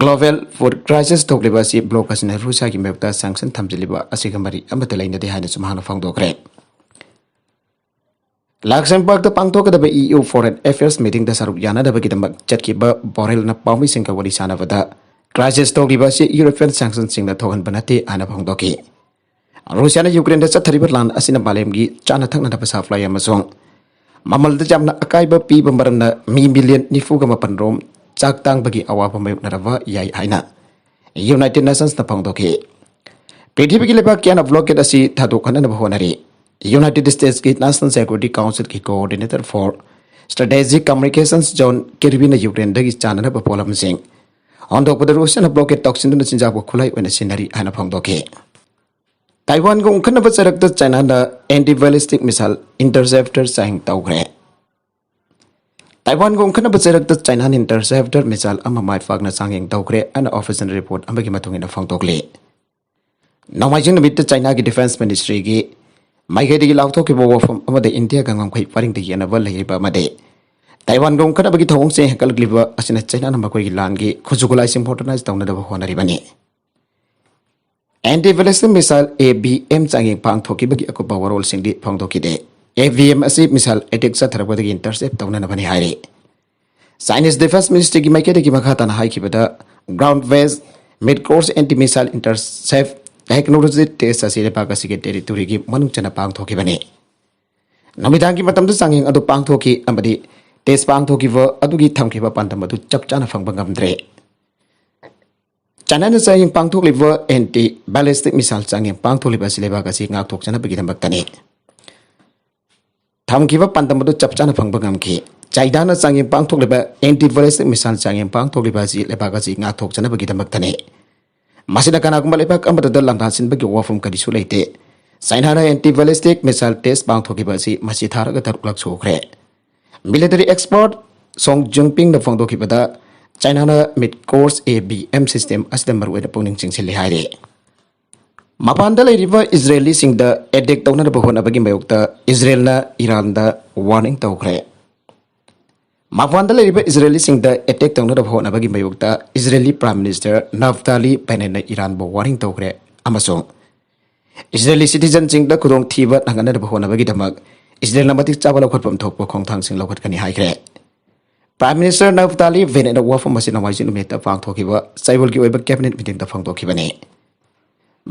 Global food crisis ꯊꯣꯛꯂꯤꯕ ꯑꯁꯤ bloc ꯑꯁꯤꯅ ꯔꯨꯁꯤꯌꯥꯒꯤ ꯃꯥꯌꯣꯛꯇ sanction ꯊꯝꯖꯤꯜꯂꯤꯕ ꯑꯁꯤꯒ ꯃꯔꯤ ꯑꯃꯠꯇ ꯂꯩꯅꯗꯦ ꯍꯥꯏꯅꯁꯨ ꯃꯍꯥꯛꯅ ꯐꯣꯡꯗꯣꯛꯈ꯭ꯔꯦ꯫ ꯂꯛꯁꯦꯝꯕꯔꯒꯇ ꯄꯥꯡꯊꯣꯛꯀꯗꯕ E U Foreign Affairs meeting ꯗ ꯁꯔꯨꯛ ꯌꯥꯅꯅꯕꯒꯤꯗꯃꯛ ꯆꯠꯈꯤꯕ ꯕꯣꯔꯦꯜꯅ ꯄꯥꯎꯃꯤꯁꯤꯡꯒ ꯋꯥꯔꯤ ꯁꯥꯟꯅꯕꯗ crisis ꯊꯣꯛꯂꯤꯕ ꯑꯁꯤ European sanction ꯁꯤꯡꯅ ꯊꯣꯛꯍꯟꯕ ꯅꯠꯇꯦ ꯍꯥꯏꯅ ꯐꯣꯡꯗꯣꯛꯈꯤ꯫ ꯔꯨꯁꯤꯌꯥꯅ ꯌꯨꯀ꯭ꯔꯦꯟꯗ ꯆꯠꯊꯔꯤꯕ ꯂꯥꯟ ꯑꯁꯤꯅ ꯃꯥꯂꯦꯝꯒꯤ ꯆꯥꯅ ꯊꯛꯅꯅꯕ supply ꯑꯃꯁꯨꯡ ꯃꯃꯜꯗ ꯌꯥꯝꯅ ꯑꯀꯥꯏꯕ ꯄꯤꯕ ꯃꯔꯝꯅ ꯃꯤ million ꯅꯤꯐꯨꯒ ꯃꯥꯄꯟ ꯔꯣꯝ ꯆꯥꯛ ꯇꯥꯡꯕꯒꯤ ꯑꯋꯥꯕ ꯃꯥꯌꯣꯛꯅꯔꯕ ꯌꯥꯏ ꯍꯥꯏꯅ United Nations ꯅ ꯐꯣꯡꯗꯣꯛꯈꯤ꯫ ꯄ꯭ꯔꯤꯊꯤꯕꯤꯒꯤ ꯂꯩꯕꯥꯛ ꯀꯌꯥꯅ blockade ꯑꯁꯤ ꯊꯥꯗꯣꯛꯍꯟꯅꯕ ꯍꯣꯠꯅꯔꯤ꯫ United States ꯀꯤ National Security Council ꯒꯤ Coordinator for Strategic Communications John Kirby ꯅ ꯌꯨꯀ꯭ꯔꯦꯟꯗꯒꯤ ꯆꯥꯅꯅꯕ ꯄꯣꯠꯂꯝꯁꯤꯡ ꯍꯟꯗꯣꯛꯄꯗ ꯔꯨꯁꯤꯌꯥꯅ blockade ꯇꯧꯁꯤꯟꯗꯨꯅ ꯆꯤꯟꯖꯥꯛꯄꯨ ꯈꯨꯠꯂꯥꯏ ꯑꯣꯏꯅ ꯁꯤꯖꯤꯟꯅꯔꯤ ꯍꯥꯏꯅ ꯐꯣꯡꯗꯣꯛꯈꯤ꯫ ꯇꯥꯏꯋꯥꯟꯒ ꯎꯪꯈꯠꯅꯕ ꯆꯔꯛꯇ ꯆꯥꯏꯅꯥꯅ anti ballistic missile interceptor ꯆꯥꯡ ꯇꯧꯈ꯭ꯔꯦ꯫ ꯇꯥꯏꯋꯥꯟꯒ ꯎꯪꯈꯠꯅꯕ ꯆꯩꯔꯛꯇ ꯆꯥꯏꯅꯥꯅ ꯏꯟꯇꯔꯁꯦꯞꯇꯔ ꯃꯤꯁꯥꯏꯜ ꯑꯃ ꯃꯥꯏ ꯄꯥꯛꯅ ꯆꯥꯡꯌꯦꯡ ꯇꯧꯈ꯭ꯔꯦ ꯍꯥꯏꯅ ꯑꯣꯐꯤꯁꯤꯌꯦꯜ ꯔꯤꯄꯣꯔꯠ ꯑꯃꯒꯤ ꯃꯇꯨꯡ ꯏꯟꯅ ꯐꯣꯡꯗꯣꯛꯂꯤ꯫ ꯅꯣꯡꯃꯥꯏꯖꯤꯡ ꯅꯨꯃꯤꯠꯇ ꯆꯥꯏꯅꯥꯒꯤ ꯗꯤꯐꯦꯟꯁ ꯃꯤꯅꯤꯁꯇ꯭ꯔꯤꯒꯤ ꯃꯥꯏꯀꯩꯗꯒꯤ ꯂꯥꯎꯊꯣꯛꯈꯤꯕ ꯋꯥꯐꯝ ꯑꯃꯗ ꯏꯟꯗꯤꯌꯥꯒ ꯉꯝꯈꯩ ꯄꯔꯤꯡꯗ ꯌꯦꯟꯅꯕ ꯂꯩꯔꯤꯕ ꯑꯃꯗꯤ ꯇꯥꯏꯋꯥꯟꯒ ꯎꯪꯈꯠꯅꯕꯒꯤ ꯊꯧꯑꯣꯡꯁꯤꯡ ꯍꯦꯟꯒꯠꯂꯛꯂꯤꯕ ꯑꯁꯤꯅ ꯆꯥꯏꯅꯥꯅ ꯃꯈꯣꯏꯒꯤ ꯂꯥꯟꯒꯤ ꯈꯨꯠꯁꯨ ꯈꯨꯠꯂꯥꯏꯁꯤꯡ ꯃꯣꯗꯔꯅꯥꯏꯖ ꯇꯧꯅꯅꯕ ꯍꯣꯠꯅꯔꯤꯕꯅꯤ꯫ ꯑꯦꯟꯇꯤ ꯕꯦꯂꯤꯁꯇꯤꯛ ꯃꯤꯁꯥꯏꯜ ABM ꯆꯥꯡꯌꯦꯡ ꯄꯥꯡꯊꯣꯛꯈꯤꯕꯒꯤ ꯑꯀꯨꯞꯄ ꯋꯥꯔꯣꯜꯁꯤꯡꯗꯤ ꯐꯣꯡꯗꯣꯛꯈꯤꯗꯦ꯫ ABM ꯑꯁꯤ ꯃꯤꯁꯥꯏꯜ ꯑꯦꯇꯦꯛ ꯆꯠꯊꯔꯛꯄꯗꯒꯤ ꯏꯟꯇꯔꯁꯦꯞ ꯇꯧꯅꯅꯕꯅꯤ ꯍꯥꯏꯔꯤ꯫ ꯆꯥꯏꯅꯤꯁ ꯗꯤꯐꯦꯟꯁ ꯃꯤꯅꯤꯁꯇ꯭ꯔꯤꯒꯤ ꯃꯥꯏꯀꯩꯗꯒꯤ ꯃꯈꯥ ꯇꯥꯅ ꯍꯥꯏꯈꯤꯕꯗ, ꯒ꯭ꯔꯥꯎꯟ ꯕꯦꯁ ꯃꯤꯗ course anti missile intercept technology test ꯑꯁꯤ ꯂꯩꯕꯥꯛ ꯑꯁꯤꯒꯤ ꯇꯦꯔꯤꯇꯣꯔꯤꯒꯤ ꯃꯅꯨꯡ ꯆꯟꯅ ꯄꯥꯡꯊꯣꯛꯈꯤꯕꯅꯤ꯫ ꯅꯨꯃꯤꯗꯥꯡꯒꯤ ꯃꯇꯝꯗ ꯆꯥꯡꯌꯦꯡ ꯑꯗꯨ ꯄꯥꯡꯊꯣꯛꯈꯤ ꯑꯃꯗꯤ ꯇꯦꯁ ꯄꯥꯡꯊꯣꯛꯈꯤꯕ ꯑꯗꯨꯒꯤ ꯊꯝꯈꯤꯕ ꯄꯥꯟꯗꯝ ꯑꯗꯨ ꯆꯞ ꯆꯥꯅ ꯐꯪꯕ ꯉꯝꯗ꯭ꯔꯦ꯫ ꯆꯥꯏꯅꯥꯅ ꯆꯥꯡꯌꯦꯡ ꯄꯥꯡꯊꯣꯛꯂꯤꯕ ꯑꯦꯟꯇꯤ ꯕꯦꯂꯤꯁꯇꯤꯛ ꯃꯤꯁꯥꯏꯜ ꯆꯥꯡꯌꯦꯡ ꯄꯥꯡꯊꯣꯛꯂꯤꯕ ꯑꯁꯤ ꯂꯩꯕꯥꯛ ꯑꯁꯤ ꯉꯥꯛꯊꯣꯛꯆꯅꯕꯒꯤꯗꯃꯛꯇꯅꯤ꯫ ꯊꯝꯈꯤꯕ ꯄꯥꯟꯗꯝ ꯑꯗꯨ ꯆꯞ ꯆꯥꯅ ꯐꯪꯕ ꯉꯝꯈꯤ꯫ ꯆꯥꯏꯅꯥꯅ ꯆꯥꯡꯌꯦꯡ ꯄꯥꯡꯊꯣꯛꯂꯤꯕ ꯑꯦꯟꯇꯤ ꯕꯦꯂꯤꯁꯇꯤꯛ ꯃꯤꯁꯥꯏꯜ ꯆꯥꯡꯌꯦꯡ ꯄꯥꯡꯊꯣꯛꯂꯤꯕ ꯑꯁꯤ ꯂꯩꯕꯥꯛ ꯑꯁꯤ ꯉꯥꯛꯊꯣꯛꯆꯅꯕꯒꯤꯗꯃꯛꯇꯅꯤ꯫ ꯃꯁꯤꯅ ꯀꯅꯥꯒꯨꯝꯕ ꯂꯩꯕꯥꯛ ꯑꯃꯠꯇꯗ ꯂꯥꯟꯗꯥꯁꯤꯟꯕꯒꯤ ꯋꯥꯐꯝ ꯀꯔꯤꯁꯨ ꯂꯩꯇꯦ꯫ ꯆꯥꯏꯅꯥꯅ ꯑꯦꯟꯇꯤ ꯕꯦꯂꯤꯁꯇꯤꯛ ꯃꯤꯁꯥꯏꯜ ꯇꯦꯁ ꯄꯥꯡꯊꯣꯛꯈꯤꯕ ꯑꯁꯤ ꯃꯁꯤ ꯊꯥꯔꯒ ꯇꯔꯨꯛꯂꯛ ꯁꯨꯈ꯭ꯔꯦ꯫ ꯃꯤꯂꯤꯇꯔꯤ ꯑꯦꯛꯁꯄꯔꯠ ꯁꯣꯡ ꯖꯨꯡꯄꯤꯡꯅ ꯐꯣꯡꯗꯣꯛꯈꯤꯕꯗ, ꯆꯥꯏꯅꯥꯅ ꯃꯤꯗ ꯀꯣꯔꯁ ABM ꯁꯤꯁꯇꯦꯝ ꯑꯁꯤꯗ ꯃꯔꯨꯑꯣꯏꯅ ꯄꯨꯛꯅꯤꯡ ꯆꯤꯡꯁꯤꯜꯂꯤ ꯍꯥꯏꯔꯤ꯫ ꯃꯄꯥꯟꯗ ꯂꯩꯔꯤꯕ ꯏꯖꯔꯦꯂꯤꯁꯤꯡꯗ ꯑꯦꯇꯦꯛ ꯇꯧꯅꯅꯕ ꯍꯣꯠꯅꯕꯒꯤ ꯃꯥꯌꯣꯛꯇ ꯏꯖꯔꯦꯜꯅ ꯏꯔꯥꯟꯗ ꯋꯥꯔꯅꯤꯡ ꯇꯧꯈ꯭ꯔꯦ꯫ ꯃꯄꯥꯟꯗ ꯂꯩꯔꯤꯕ ꯏꯖꯔꯦꯂꯤꯁꯤꯡꯗ ꯑꯦꯇꯦꯛ ꯇꯧꯅꯅꯕ ꯍꯣꯠꯅꯕꯒꯤ ꯃꯥꯌꯣꯛꯇ ꯏꯖꯔꯦꯂꯤ ꯄ꯭ꯔꯥꯏꯝ ꯃꯤꯅꯤꯁꯇꯔ ꯅꯐꯇꯥꯂꯤ ꯕꯦꯅꯦꯠꯅ ꯏꯔꯥꯟꯕꯨ ꯋꯥꯔꯅꯤꯡ ꯇꯧꯈ꯭ꯔꯦ ꯑꯃꯁꯨꯡ ꯏꯖꯔꯦꯂꯤ ꯁꯤꯇꯤꯖꯟꯁꯤꯡꯗ ꯈꯨꯗꯣꯡꯊꯤꯕ ꯅꯪꯍꯟꯅꯅꯕ ꯍꯣꯠꯅꯕꯒꯤꯗꯃꯛ ꯏꯖꯔꯦꯜꯅ ꯃꯇꯤꯛ ꯆꯥꯕ ꯂꯧꯈꯠꯐꯝ ꯊꯣꯛꯄ ꯈꯣꯡꯊꯥꯡꯁꯤꯡ ꯂꯧꯈꯠꯀꯅꯤ ꯍꯥꯏꯈ꯭ꯔꯦ꯫ ꯄ꯭ꯔꯥꯏꯝ ꯃꯤꯅꯤꯁꯇꯔ ꯅꯐꯇꯥꯂꯤ ꯕꯦꯅꯦꯠꯅ ꯋꯥꯐꯝ ꯑꯁꯤ ꯅꯣꯡꯃꯥꯏꯖꯤꯡ ꯅꯨꯃꯤꯠꯇ ꯄꯥꯡꯊꯣꯛꯈꯤꯕ ꯆꯌꯣꯜꯒꯤ ꯑꯣꯏꯕ ꯀꯦꯕꯤꯅꯦꯠ ꯃꯤꯇꯤꯡꯗ ꯐꯣꯡꯗꯣꯛꯈꯤꯕꯅꯤ꯫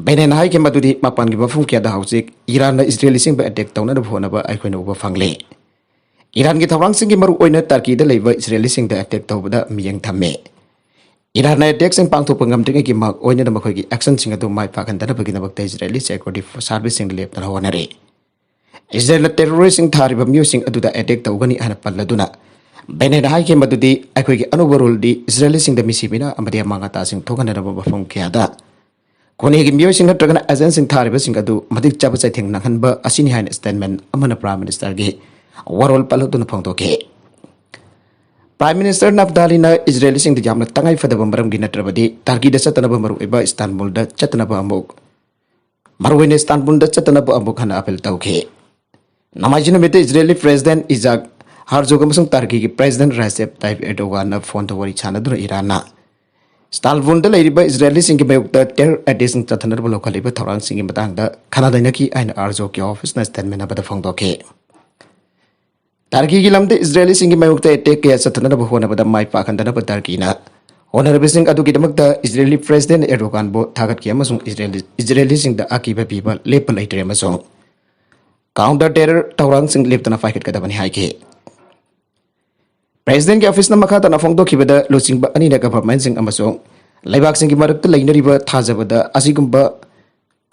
ꯕꯦꯅꯦꯠꯅ ꯍꯥꯏꯈꯤꯕ ꯃꯗꯨꯗꯤ ꯃꯄꯥꯟꯒꯤ ꯃꯐꯝ ꯀꯌꯥꯗ ꯍꯧꯖꯤꯛ ꯏꯔꯥꯟꯅ ꯏꯖꯔꯦꯂꯤꯁꯤꯡꯕꯨ ꯑꯦꯇꯦꯛ ꯇꯧꯅꯅꯕ ꯍꯣꯠꯅꯕ ꯑꯩꯈꯣꯏꯅ ꯎꯕ ꯐꯪꯂꯦ꯫ ꯏꯔꯥꯟꯒꯤ ꯊꯧꯔꯥꯡꯁꯤꯡꯒꯤ ꯃꯔꯨ ꯑꯣꯏꯅ ꯇꯔꯀꯤꯗ ꯂꯩꯕ ꯏꯖꯔꯦꯂꯤꯁꯤꯡꯗ ꯑꯦꯇꯦꯛ ꯇꯧꯕꯗ ꯃꯤꯠꯌꯦꯡ ꯊꯝꯃꯦ꯫ ꯏꯔꯥꯟꯅ ꯑꯦꯇꯦꯛꯁꯤꯡ ꯄꯥꯡꯊꯣꯛꯄ ꯉꯝꯗ꯭ꯔꯤꯉꯩꯒꯤ ꯃꯥꯡ ꯑꯣꯏꯅꯅ ꯃꯈꯣꯏꯒꯤ ꯑꯦꯛꯁꯟꯁꯤꯡ ꯑꯗꯨ ꯃꯥꯏ ꯄꯥꯛꯍꯟꯗꯅꯕꯒꯤꯗꯃꯛꯇ ꯏꯖꯔꯦꯂꯤ ꯁꯦꯀ꯭ꯌꯨꯔꯤꯇꯤ ꯁꯥꯔꯚꯤꯁꯁꯤꯡ ꯂꯦꯞꯇꯅ ꯍꯣꯠꯅꯔꯤ꯫ ꯏꯖꯔꯦꯜꯅ ꯇꯦꯔꯣꯔꯤꯁꯁꯤꯡ ꯊꯥꯔꯤꯕ ꯃꯤꯑꯣꯏꯁꯤꯡ ꯑꯗꯨꯗ ꯑꯦꯇꯦꯛ ꯇꯧꯒꯅꯤ ꯍꯥꯏꯅ ꯄꯜꯂꯗꯨꯅ, ꯕꯦꯅꯦꯠꯅ ꯍꯥꯏꯈꯤ ꯃꯗꯨꯗꯤ ꯑꯩꯈꯣꯏꯒꯤ ꯑꯅꯧꯕ ꯔꯨꯜꯗꯤ ꯏꯖꯔꯦꯂꯤꯁꯤꯡꯗ ꯃꯤꯁꯤꯕꯤꯅ ꯑꯃꯗꯤ ꯑꯃꯥꯡ ꯑꯇꯥꯁꯤꯡ ꯊꯣꯛꯍꯟꯅꯅꯕ ꯃꯐꯝ ꯀꯌꯥꯗ ꯈꯨꯟꯅꯩꯒꯤ ꯃꯤꯑꯣꯏꯁꯤꯡ ꯅꯠꯇ꯭ꯔꯒꯅ ꯑꯦꯖꯦꯟꯁꯤꯡ ꯊꯥꯔꯤꯕꯁꯤꯡ ꯑꯗꯨ ꯃꯇꯤꯛ ꯆꯥꯕ ꯆꯩꯊꯦꯡ ꯅꯪꯍꯟꯕ ꯑꯁꯤꯅꯤ ꯍꯥꯏꯅ ꯁ꯭ꯇꯦꯠꯃꯦꯟ ꯑꯃꯅ ꯄ꯭ꯔꯥꯏꯝ ꯃꯤꯅꯤꯁꯇꯔꯒꯤ ꯋꯥꯔꯣꯜ ꯄꯜꯂꯗꯨꯅ ꯐꯣꯡꯗꯣꯛꯈꯤ꯫ Prime Minister ꯅꯞꯇꯥꯂꯤꯅ ꯏꯖꯔꯦꯂꯤꯁꯤꯡꯗ ꯌꯥꯝꯅ ꯇꯉꯥꯏ ꯐꯗꯕ ꯃꯔꯝꯒꯤ ꯅꯠꯇ꯭ꯔꯕꯗꯤ ꯇꯔꯀꯤꯗ ꯆꯠꯇꯅꯕ, ꯃꯔꯨꯑꯣꯏꯕ ꯏꯁꯇꯥꯟꯕꯨꯜꯗ ꯆꯠꯇꯅꯕ ꯑꯃꯨꯛ, ꯃꯔꯨꯑꯣꯏꯅ ꯏꯁꯇꯥꯟꯕꯨꯜꯗ ꯆꯠꯇꯅꯕ ꯑꯃꯨꯛ ꯍꯟꯅ ꯑꯥꯄꯤꯜ ꯇꯧꯈꯤ꯫ ꯅꯣꯡꯃꯥꯏꯖꯤꯡ ꯅꯨꯃꯤꯠꯇ ꯏꯖꯔꯦꯂꯤ President Isaac Herzog ꯑꯃꯁꯨꯡ ꯇꯔꯀꯤꯒꯤ President Recep Tayyip Erdoganꯅ ꯐꯣꯟꯗ ꯋꯥꯔꯤ ꯁꯥꯟꯅꯗꯨꯅ ꯏꯔꯥꯟꯅ ꯏꯁꯇꯥꯟꯕꯨꯜꯗ ꯂꯩꯔꯤꯕ ꯏꯖꯔꯦꯂꯤꯁꯤꯡꯒꯤ ꯃꯥꯌꯣꯛꯇ terror attackꯁꯤꯡ ꯆꯠꯊꯅꯕ ꯂꯧꯈꯠꯂꯤꯕ ꯊꯧꯔꯥꯡꯁꯤꯡꯒꯤ ꯃꯇꯥꯡꯗ ꯈꯟꯅ ꯅꯩꯅꯈꯤ ꯍꯥꯏꯅ Herzogꯀꯤ officeꯅ statement ꯑꯃꯗ ꯐꯣꯡꯗꯣꯛꯈꯤ꯫ ꯇꯔꯀꯤꯒꯤ ꯂꯝꯗ ꯏꯖꯔꯦꯂꯤꯁꯤꯡꯒꯤ ꯃꯥꯌꯣꯛꯇ attack ꯀꯌꯥ ꯆꯠꯊꯅꯅꯕ ꯍꯣꯠꯅꯕꯗ ꯃꯥꯏ ꯄꯥꯛꯍꯟꯗꯅꯕ ꯇꯔꯀꯤꯅ ꯍꯣꯠꯅꯔꯤꯕꯁꯤꯡ ꯑꯗꯨꯒꯤꯗꯃꯛꯇ ꯏꯖꯔꯦꯂꯤ President Erdoganꯕꯨ ꯊꯥꯒꯠꯈꯤ ꯑꯃꯁꯨꯡ ꯏꯖꯔꯦꯂꯤ, ꯏꯖꯔꯦꯂꯤꯁꯤꯡꯗ ꯑꯀꯤꯕ ꯄꯤꯕ ꯂꯦꯞꯄ ꯂꯩꯇ꯭ꯔꯦ ꯑꯃꯁꯨꯡ counter terror ꯊꯧꯔꯥꯡꯁꯤꯡ ꯂꯦꯞꯇꯅ ꯄꯥꯏꯈꯠꯀꯗꯕꯅꯤ ꯍꯥꯏꯈꯤ꯫ Presidentꯀꯤ officeꯅ ꯃꯈꯥ ꯇꯥꯅ ꯐꯣꯡꯗꯣꯛꯈꯤꯕꯗ, ꯂꯨꯆꯤꯡꯕ ꯑꯅꯤꯅ governmentꯁꯤꯡ ꯑꯃꯁꯨꯡ ꯂꯩꯕꯥꯛꯁꯤꯡꯒꯤ ꯃꯔꯛꯇ ꯂꯩꯅꯔꯤꯕ ꯊꯥꯖꯕꯗ ꯑꯁꯤꯒꯨꯝꯕ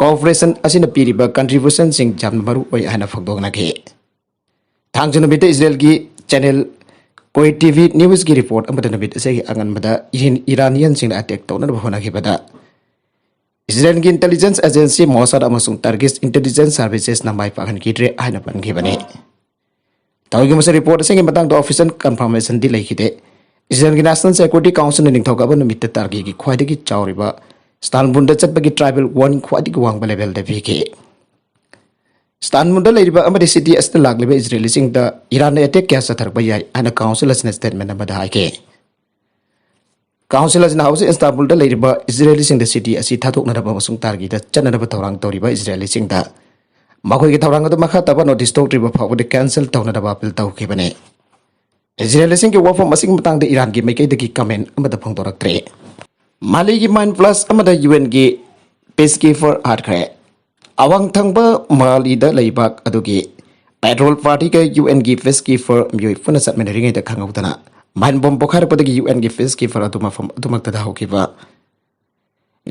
cooperation ꯑꯁꯤꯅ ꯄꯤꯔꯤꯕ contributionꯁꯤꯡ ꯌꯥꯝꯅ ꯃꯔꯨ ꯑꯣꯏ ꯍꯥꯏꯅ ꯐꯣꯡꯗꯣꯛꯅꯈꯤ꯫ ꯊꯥꯡꯖ ꯅꯨꯃꯤꯠꯇ ꯏꯖꯔꯦꯜꯒꯤ channel Kuwait TV Newsꯀꯤ report ꯑꯃꯗ ꯅꯨꯃꯤꯠ ꯑꯁꯤꯒꯤ ꯑꯉꯟꯕꯗ ꯏꯔꯥꯟ-, ꯏꯔꯥꯅꯤꯌꯟꯁꯤꯡꯅ attack ꯇꯧꯅꯅꯕ ꯍꯣꯠꯅꯈꯤꯕꯗ ꯏꯖꯔꯦꯜꯒꯤ intelligence agency Mossad ꯑꯃꯁꯨꯡ Turkish intelligence servicesꯅ ꯃꯥꯏ ꯄꯥꯛꯍꯟꯈꯤꯗ꯭ꯔꯦ ꯍꯥꯏꯅ ꯄꯟꯈꯤꯕꯅꯤ꯫ ꯇꯧꯏꯒꯨꯝꯕꯁꯨ report ꯑꯁꯤꯒꯤ ꯃꯇꯥꯡꯗ official confirmationꯗꯤ ꯂꯩꯈꯤꯗꯦ꯫ ꯏꯖꯔꯦꯜꯒꯤ National Security Councilꯅ ꯅꯤꯡꯊꯧꯀꯥꯕ ꯅꯨꯃꯤꯠꯇ ꯇꯔꯀꯤꯒꯤ ꯈ꯭ꯋꯥꯏꯗꯒꯤ ꯆꯥꯎꯔꯤꯕ ꯏꯁꯇꯥꯟꯕꯨꯜꯗ ꯆꯠꯄꯒꯤ travel warning ꯈ꯭ꯋꯥꯏꯗꯒꯤ ꯋꯥꯡꯕ levelꯗ ꯄꯤꯈꯤ꯫ ꯏꯁꯇꯥꯟꯕꯨꯜꯗ ꯂꯩꯔꯤꯕ ꯑꯃꯗꯤ city ꯑꯁꯤꯗ ꯂꯥꯛꯂꯤꯕ ꯏꯖꯔꯦꯂꯤꯁꯤꯡꯗ ꯏꯔꯥꯟꯅ attack ꯀꯌꯥ ꯆꯠꯊꯔꯛꯄ ꯌꯥꯏ ꯍꯥꯏꯅ council ꯑꯁꯤꯅ statement ꯑꯃꯗ ꯍꯥꯏꯈꯤ꯫ Council ꯑꯁꯤꯅ ꯍꯧꯖꯤꯛ ꯏꯁꯇꯥꯟꯕꯨꯜꯗ ꯂꯩꯔꯤꯕ ꯏꯖꯔꯦꯂꯤꯁꯤꯡꯗ city ꯑꯁꯤ ꯊꯥꯗꯣꯛꯅꯅꯕ ꯑꯃꯁꯨꯡ ꯇꯔꯀꯤꯗ ꯆꯠꯅꯅꯕ ꯊꯧꯔꯥꯡ ꯇꯧꯔꯤꯕ ꯏꯖꯔꯦꯂꯤꯁꯤꯡꯗ ꯃꯈꯣꯏꯒꯤ ꯊꯧꯔꯥꯡ ꯑꯗꯨ ꯃꯈꯥ ꯇꯥꯕ notice ꯊꯣꯛꯇ꯭ꯔꯤꯕ ꯐꯥꯎꯕꯗ cancel ꯇꯧꯅꯅꯕ appeal ꯇꯧꯈꯤꯕꯅꯤ꯫ ꯏꯖꯔꯦꯂꯤꯁꯤꯡꯒꯤ ꯋꯥꯐꯝ ꯑꯁꯤꯒꯤ ꯃꯇꯥꯡꯗ ꯏꯔꯥꯟꯒꯤ ꯃꯥꯏꯀꯩꯗꯒꯤ comment ꯑꯃꯠꯇ ꯐꯣꯡꯗꯣꯔꯛꯇ꯭ꯔꯤ꯫ ꯃꯥꯂꯤꯒꯤ Mind Plus ꯑꯃꯗ UNꯒꯤ peacekeeper ꯍꯥꯠꯈ꯭ꯔꯦ꯫ ꯑꯋꯥꯡ ꯊꯪꯕ ꯃꯥꯂꯤꯗ ꯂꯩꯕꯥꯛ ꯑꯗꯨꯒꯤ Patriotic Partyꯒ UNꯒꯤ peacekeeper ꯃꯤꯑꯣꯏ ꯄꯨꯟꯅ ꯆꯠꯃꯤꯟꯅꯔꯤꯉꯩꯗ ꯈꯪꯍꯧꯗꯅ mine bomb ꯄꯣꯈꯥꯏꯔꯛꯄꯗꯒꯤ UNꯒꯤ peacekeeper ꯑꯗꯨ ꯃꯐꯝ ꯑꯗꯨꯃꯛꯇꯗ ꯍꯧꯈꯤꯕ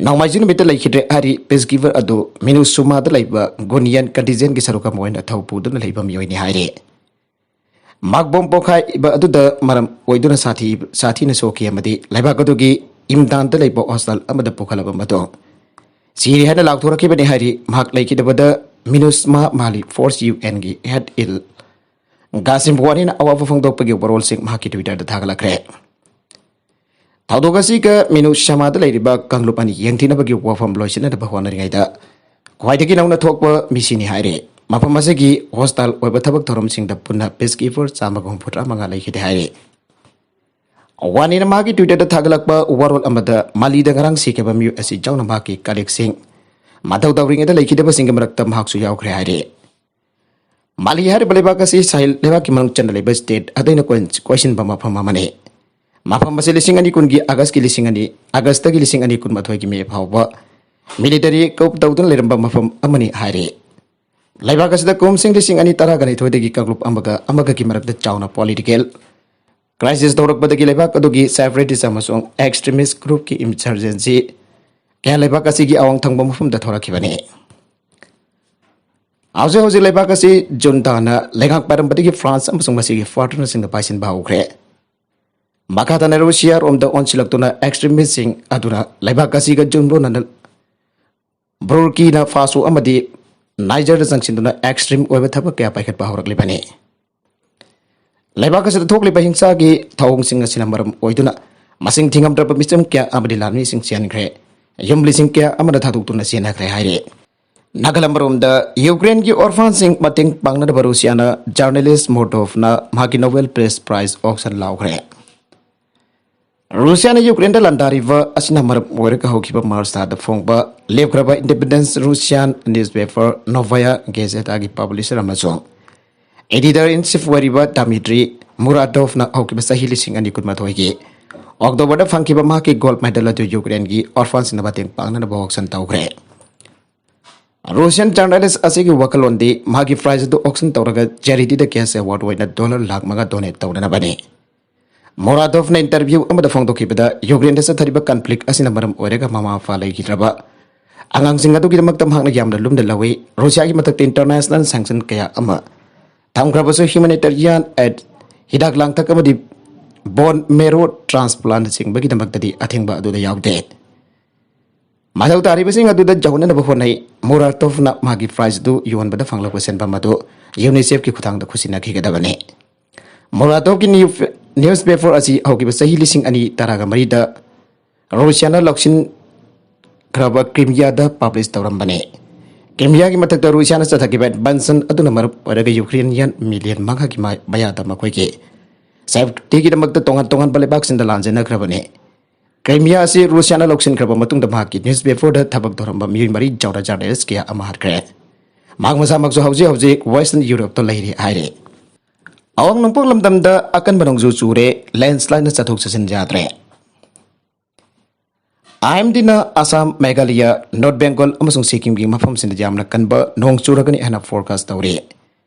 ꯅꯣꯡꯃꯥꯏꯖꯤꯡ ꯅꯨꯃꯤꯠꯇ ꯂꯩꯈꯤꯗ꯭ꯔꯦ ꯍꯥꯏꯔꯤ꯫ Peacekeeper ꯑꯗꯨ MINUSMAꯗ ꯂꯩꯕ Ghanaian contingentꯀꯤ ꯁꯔꯨꯛ ꯑꯃ ꯑꯣꯏꯅ ꯊꯧ ꯄꯨꯗꯨꯅ ꯂꯩꯕ ꯃꯤꯑꯣꯏꯅꯤ ꯍꯥꯏꯔꯤ꯫ Mine bomb ꯄꯣꯈꯥꯏꯕ ꯑꯗꯨꯗ ꯃꯔꯝ ꯑꯣꯏꯗꯨꯅ ꯁꯥꯊꯤ-, ꯁꯥꯊꯤꯅ ꯁꯣꯛꯈꯤ ꯑꯃꯗꯤ ꯂꯩꯕꯥꯛ ꯑꯗꯨꯒꯤ ꯏꯝꯗꯥꯟꯗ ꯂꯩꯕ hostel ꯑꯃꯗ ꯄꯨꯈꯠꯂꯕ ꯃꯇꯨꯡ ꯁꯤꯔꯦ ꯍꯥꯏꯅ ꯂꯥꯎꯊꯣꯔꯛꯈꯤꯕꯅꯤ ꯍꯥꯏꯔꯤ꯫ ꯃꯍꯥꯛ ꯂꯩꯈꯤꯗꯕꯗ MINUSMA Mali Force UNꯒꯤ head ꯏꯜ ꯒꯥꯁꯤꯝ ꯋꯥꯅꯤꯅ ꯑꯋꯥꯕ ꯐꯣꯡꯗꯣꯛꯄꯒꯤ ꯋꯥꯔꯣꯜꯁꯤꯡ ꯃꯍꯥꯛꯀꯤ Twitter-ꯗ ꯊꯥꯒꯠꯂꯛꯈ꯭ꯔꯦ꯫ ꯊꯧꯗꯣꯛ ꯑꯁꯤꯒ ꯃꯤꯅꯨ ꯁꯃꯥꯗ ꯂꯩꯔꯤꯕ ꯀꯥꯡꯂꯨꯞ ꯑꯅꯤ ꯌꯦꯡꯊꯤꯅꯕꯒꯤ ꯋꯥꯐꯝ ꯂꯣꯏꯁꯤꯟꯅꯅꯕ ꯍꯣꯠꯅꯔꯤꯉꯩꯗ ꯈ꯭ꯋꯥꯏꯗꯒꯤ ꯅꯧꯅ ꯊꯣꯛꯄ ꯃꯤꯁꯤꯅꯤ ꯍꯥꯏꯔꯤ꯫ ꯃꯐꯝ ꯑꯁꯤꯒꯤ hostile ꯑꯣꯏꯕ ꯊꯕꯛ ꯊꯧꯔꯝꯁꯤꯡꯗ ꯄꯨꯟꯅ peacekeeper ꯆꯥꯝꯃꯒ ꯍꯨꯝꯐꯨꯇꯔꯥ ꯃꯉꯥ ꯂꯩꯈꯤꯗꯦ ꯍꯥꯏꯔꯤ꯫ ꯋꯥꯅꯤꯅ ꯃꯍꯥꯛꯀꯤ Twitter-ꯗ ꯊꯥꯒꯠꯂꯛꯄ ꯋꯥꯔꯣꯜ ꯑꯃꯗ ꯃꯥꯂꯤꯗ ꯉꯔꯥꯡ ꯁꯤꯈꯤꯕ ꯃꯤꯑꯣꯏ ꯑꯁꯤ ꯌꯥꯎꯅ ꯃꯍꯥꯛꯀꯤ colleague-ꯁꯤꯡ ꯃꯊꯧ ꯇꯧꯔꯤꯉꯩꯗ ꯂꯩꯈꯤꯗꯕꯁꯤꯡꯒꯤ ꯃꯔꯛꯇ ꯃꯍꯥꯛꯁꯨ ꯌꯥꯎꯈ꯭ꯔꯦ ꯍꯥꯏꯔꯤ꯫ ꯃꯥꯂꯤ ꯍꯥꯏꯔꯤꯕ ꯂꯩꯕꯥꯛ ꯑꯁꯤ ꯁꯥꯍꯦꯜ ꯂꯩꯕꯥꯛꯀꯤ ꯃꯅꯨꯡ ꯆꯟꯅ ꯂꯩꯕ state ꯑꯗꯩꯅ ꯀꯣꯏ-, ꯀꯣꯏꯁꯤꯟꯕ ꯃꯐꯝ ꯑꯃꯅꯤ꯫ ꯃꯐꯝ ꯑꯁꯤ ꯂꯤꯁꯤꯡ ꯑꯅꯤ ꯀꯨꯟꯒꯤ August-ꯀꯤ ꯂꯤꯁꯤꯡ ꯑꯅꯤ, August-ꯇꯒꯤ ꯂꯤꯁꯤꯡ ꯑꯅꯤ ꯀꯨꯟꯃꯥꯊꯣꯏꯒꯤ May ꯐꯥꯎꯕ military coup ꯇꯧꯗꯨꯅ ꯂꯩꯔꯝꯕ ꯃꯐꯝ ꯑꯃꯅꯤ ꯍꯥꯏꯔꯤ꯫ ꯂꯩꯕꯥꯛ ꯑꯁꯤꯗ ꯀꯨꯝꯁꯤꯡ ꯂꯤꯁꯤꯡ ꯑꯅꯤ ꯇꯔꯥꯒ ꯅꯤꯊꯣꯏꯗꯒꯤ ꯀꯥꯡꯂꯨꯞ ꯑꯃꯒ ꯑꯃꯒꯒꯤ ꯃꯔꯛꯇ ꯆꯥꯎꯅ political crisis ꯇꯧꯔꯛꯄꯗꯒꯤ ꯂꯩꯕꯥꯛ ꯑꯗꯨꯒꯤ separatist ꯑꯃꯁꯨꯡ extremist group-ꯀꯤ insurgency ꯀꯌꯥ ꯂꯩꯕꯥꯛ ꯑꯁꯤꯒꯤ ꯑꯋꯥꯡ ꯊꯪꯕ ꯃꯐꯝꯗ ꯊꯣꯔꯛꯈꯤꯕꯅꯤ꯫ ꯍꯧꯖꯤꯛ ꯍꯧꯖꯤꯛ ꯂꯩꯕꯥꯛ ꯑꯁꯤ junta-ꯅ ꯂꯩꯉꯥꯛ ꯄꯥꯏꯔꯝꯕꯗꯒꯤ France ꯑꯃꯁꯨꯡ ꯃꯁꯤꯒꯤ partner-ꯁꯤꯡꯅ ꯄꯥꯏꯁꯤꯟꯕ ꯍꯧꯈ꯭ꯔꯦ꯫ ꯃꯈꯥ ꯇꯥꯅ Russia-ꯔꯣꯝꯗ ꯑꯣꯟꯁꯤꯜꯂꯛꯇꯨꯅ extremist-ꯁꯤꯡ ꯑꯗꯨꯅ ꯂꯩꯕꯥꯛ ꯑꯁꯤꯒ ꯖꯨꯝꯂꯣꯟꯅꯅ Burkina Faso ꯑꯃꯗꯤ Niger-ꯗ ꯆꯪꯁꯤꯟꯗꯨꯅ extreme ꯑꯣꯏꯕ ꯊꯕꯛ ꯀꯌꯥ ꯄꯥꯏꯈꯠꯄ ꯍꯧꯔꯛꯂꯤꯕꯅꯤ꯫ ꯂꯩꯕꯥꯛ ꯑꯁꯤꯗ ꯊꯣꯛꯂꯤꯕ ꯍꯤꯡꯁꯥꯒꯤ ꯊꯧꯑꯣꯡꯁꯤꯡ ꯑꯁꯤꯅ ꯃꯔꯝ ꯑꯣꯏꯗꯨꯅ ꯃꯁꯤꯡ ꯊꯤꯉꯝꯗ꯭ꯔꯕ ꯃꯤꯆꯝ ꯀꯌꯥ ꯑꯃꯗꯤ ꯂꯥꯟꯃꯤꯁꯤꯡ ꯆꯦꯟꯈ꯭ꯔꯦ, ꯌꯨꯝ ꯂꯤꯁꯤꯡ ꯀꯌꯥ ꯑꯃꯅ ꯊꯥꯗꯣꯛꯇꯨꯅ ꯆꯦꯟꯅꯈ꯭ꯔꯦ ꯍꯥꯏꯔꯤ꯫ ꯅꯥꯒꯥꯂꯝ ꯃꯔꯣꯝꯗ ꯌꯨꯀ꯭ꯔꯦꯟꯒꯤ orphan-ꯁꯤꯡ ꯃꯇꯦꯡ ꯄꯥꯡꯅꯅꯕ ꯔꯨꯁꯤꯌꯥꯅ journalist Mordovna ꯃꯍꯥꯛꯀꯤ Nobel Peace Prize auction ꯂꯥꯎꯈ꯭ꯔꯦ꯫ ꯔꯨꯁꯤꯌꯥꯅ ꯌꯨꯀ꯭ꯔꯦꯟꯗ ꯂꯥꯟꯗꯥꯔꯤꯕ ꯑꯁꯤꯅ ꯃꯔꯝ ꯑꯣꯏꯔꯒ ꯍꯧꯈꯤꯕ March ꯊꯥꯗ ꯐꯣꯡꯕ ꯂꯦꯞꯈ꯭ꯔꯕ independent Russian newspaper Novaya Gazeta-ꯒꯤ publisher ꯑꯃꯁꯨꯡ editor-in-chief ꯑꯣꯏꯔꯤꯕ Dmitry Muradovꯅ ꯍꯧꯈꯤꯕ ꯆꯍꯤ ꯂꯤꯁꯤꯡ ꯑꯅꯤ ꯀꯨꯟꯃꯥꯊꯣꯏꯒꯤ October-ꯗ ꯐꯪꯈꯤꯕ ꯃꯍꯥꯛꯀꯤ gold medal ꯑꯗꯨ ꯌꯨꯀ꯭ꯔꯦꯟꯒꯤ orphan-ꯁꯤꯡꯅ ꯃꯇꯦꯡ ꯄꯥꯡꯅꯅꯕ auction ꯇꯧꯈ꯭ꯔꯦ꯫ Russian journalist ꯑꯁꯤꯒꯤ ꯋꯥꯈꯜꯂꯣꯟꯗꯤ ꯃꯍꯥꯛꯀꯤ prize ꯑꯗꯨ auction ꯇꯧꯔꯒ charity-ꯗ cash award ꯑꯣꯏꯅ dollar ꯂꯥꯈ ꯃꯉꯥ donate ꯇꯧꯅꯅꯕꯅꯤ꯫ Muradovꯅ interview ꯑꯃꯗ ꯐꯣꯡꯗꯣꯛꯈꯤꯕꯗ, ꯌꯨꯀ꯭ꯔꯦꯟꯗ ꯆꯠꯊꯔꯤꯕ conflict ꯑꯁꯤꯅ ꯃꯔꯝ ꯑꯣꯏꯔꯒ ꯃꯃꯥ ꯃꯄꯥ ꯂꯩꯈꯤꯗ꯭ꯔꯕ ꯑꯉꯥꯡꯁꯤꯡ ꯑꯗꯨꯒꯤꯗꯃꯛꯇ ꯃꯍꯥꯛꯅ ꯌꯥꯝꯅ ꯂꯨꯝꯅ ꯂꯧꯏ꯫ ꯔꯨꯁꯤꯌꯥꯒꯤ ꯃꯊꯛꯇ international sanction ꯀꯌꯥ ꯑꯃ ꯊꯝꯈ꯭ꯔꯕꯁꯨ humanitarian aid, ꯍꯤꯗꯥꯛ ꯂꯥꯡꯊꯛ ꯑꯃꯗꯤ bone marrow transplant-ꯅꯆꯤꯡꯕꯒꯤꯗꯃꯛꯇꯗꯤ ꯑꯊꯤꯡꯕ ꯑꯗꯨꯗ ꯌꯥꯎꯗꯦ꯫ ꯃꯊꯧ ꯇꯥꯔꯤꯕꯁꯤꯡ ꯑꯗꯨꯗ ꯌꯧꯍꯟꯅꯕ ꯍꯣꯠꯅꯩ꯫ ꯃꯨꯔꯥꯇꯣꯚꯅ ꯃꯍꯥꯛꯀꯤ prize ꯑꯗꯨ ꯌꯣꯟꯕꯗ ꯐꯪꯂꯛꯄ ꯁꯦꯟꯐꯝ ꯑꯗꯨ UNICEFꯀꯤ ꯈꯨꯠꯊꯥꯡꯗ ꯈꯨꯠꯁꯤꯟꯅꯈꯤꯒꯗꯕꯅꯤ꯫ ꯃꯨꯔꯥꯇꯣꯚꯀꯤ new, newspaper ꯑꯁꯤ ꯍꯧꯈꯤꯕ ꯆꯍꯤ ꯂꯤꯁꯤꯡ ꯑꯅꯤ ꯇꯔꯥꯒ ꯃꯔꯤꯗ ꯔꯨꯁꯤꯌꯥꯅ ꯂꯧꯁꯤꯟꯈ꯭ꯔꯕ ꯀ꯭ꯔꯤꯃꯤꯌꯥꯗ publish ꯇꯧꯔꯝꯕꯅꯤ꯫ ꯀ꯭ꯔꯤꯃꯤꯌꯥꯒꯤ ꯃꯊꯛꯇ ꯔꯨꯁꯤꯌꯥꯅ ꯆꯠꯊꯈꯤꯕ advance ꯑꯗꯨꯅ ꯃꯔꯝ ꯑꯣꯏꯔꯒ Ukrainian million ꯃꯉꯥꯒꯤ ꯃ-, ꯃꯌꯥꯗ ꯃꯈꯣꯏꯒꯤ safetyꯒꯤꯗꯃꯛꯇ ꯇꯣꯉꯥꯟ ꯇꯣꯉꯥꯟꯕ ꯂꯩꯕꯥꯛꯁꯤꯡꯗ ꯂꯥꯟꯖꯦꯟꯅꯈ꯭ꯔꯕꯅꯤ꯫ ꯀ꯭ꯔꯤꯃꯤꯌꯥ ꯑꯁꯤ ꯔꯨꯁꯤꯌꯥꯅ ꯂꯧꯁꯤꯟꯈ꯭ꯔꯕ ꯃꯇꯨꯡꯗ ꯃꯍꯥꯛꯀꯤ newspaperꯗ ꯊꯕꯛ ꯇꯧꯔꯝꯕ ꯃꯤꯑꯣꯏ ꯃꯔꯤ ꯌꯥꯎꯅ journalist ꯀꯌꯥ ꯑꯃ ꯍꯥꯠꯈ꯭ꯔꯦ꯫ ꯃꯍꯥꯛ ꯃꯁꯥꯃꯛꯁꯨ ꯍꯧꯖꯤꯛ ꯍꯧꯖꯤꯛ Western Europeꯇ ꯂꯩꯔꯤ ꯍꯥꯏꯔꯤ꯫ ꯑꯋꯥꯡ ꯅꯣꯡꯄꯣꯛ ꯂꯝꯗꯝꯗ ꯑꯀꯟꯕ ꯅꯣꯡꯖꯨ ꯆꯨꯔꯦ, landslideꯅ ꯆꯠꯊꯣꯛ ꯆꯠꯁꯤꯟ ꯌꯥꯗ꯭ꯔꯦ꯫ IMDꯅ ꯑꯁꯥꯝ, ꯃꯦꯘꯥꯂꯌ, North Bengal ꯑꯃꯁꯨꯡ ꯁꯤꯛꯀꯤꯝꯒꯤ ꯃꯐꯝꯁꯤꯡꯗ ꯌꯥꯝꯅ ꯀꯟꯕ ꯅꯣꯡ ꯆꯨꯔꯒꯅꯤ ꯍꯥꯏꯅ forecast ꯇꯧꯔꯤ꯫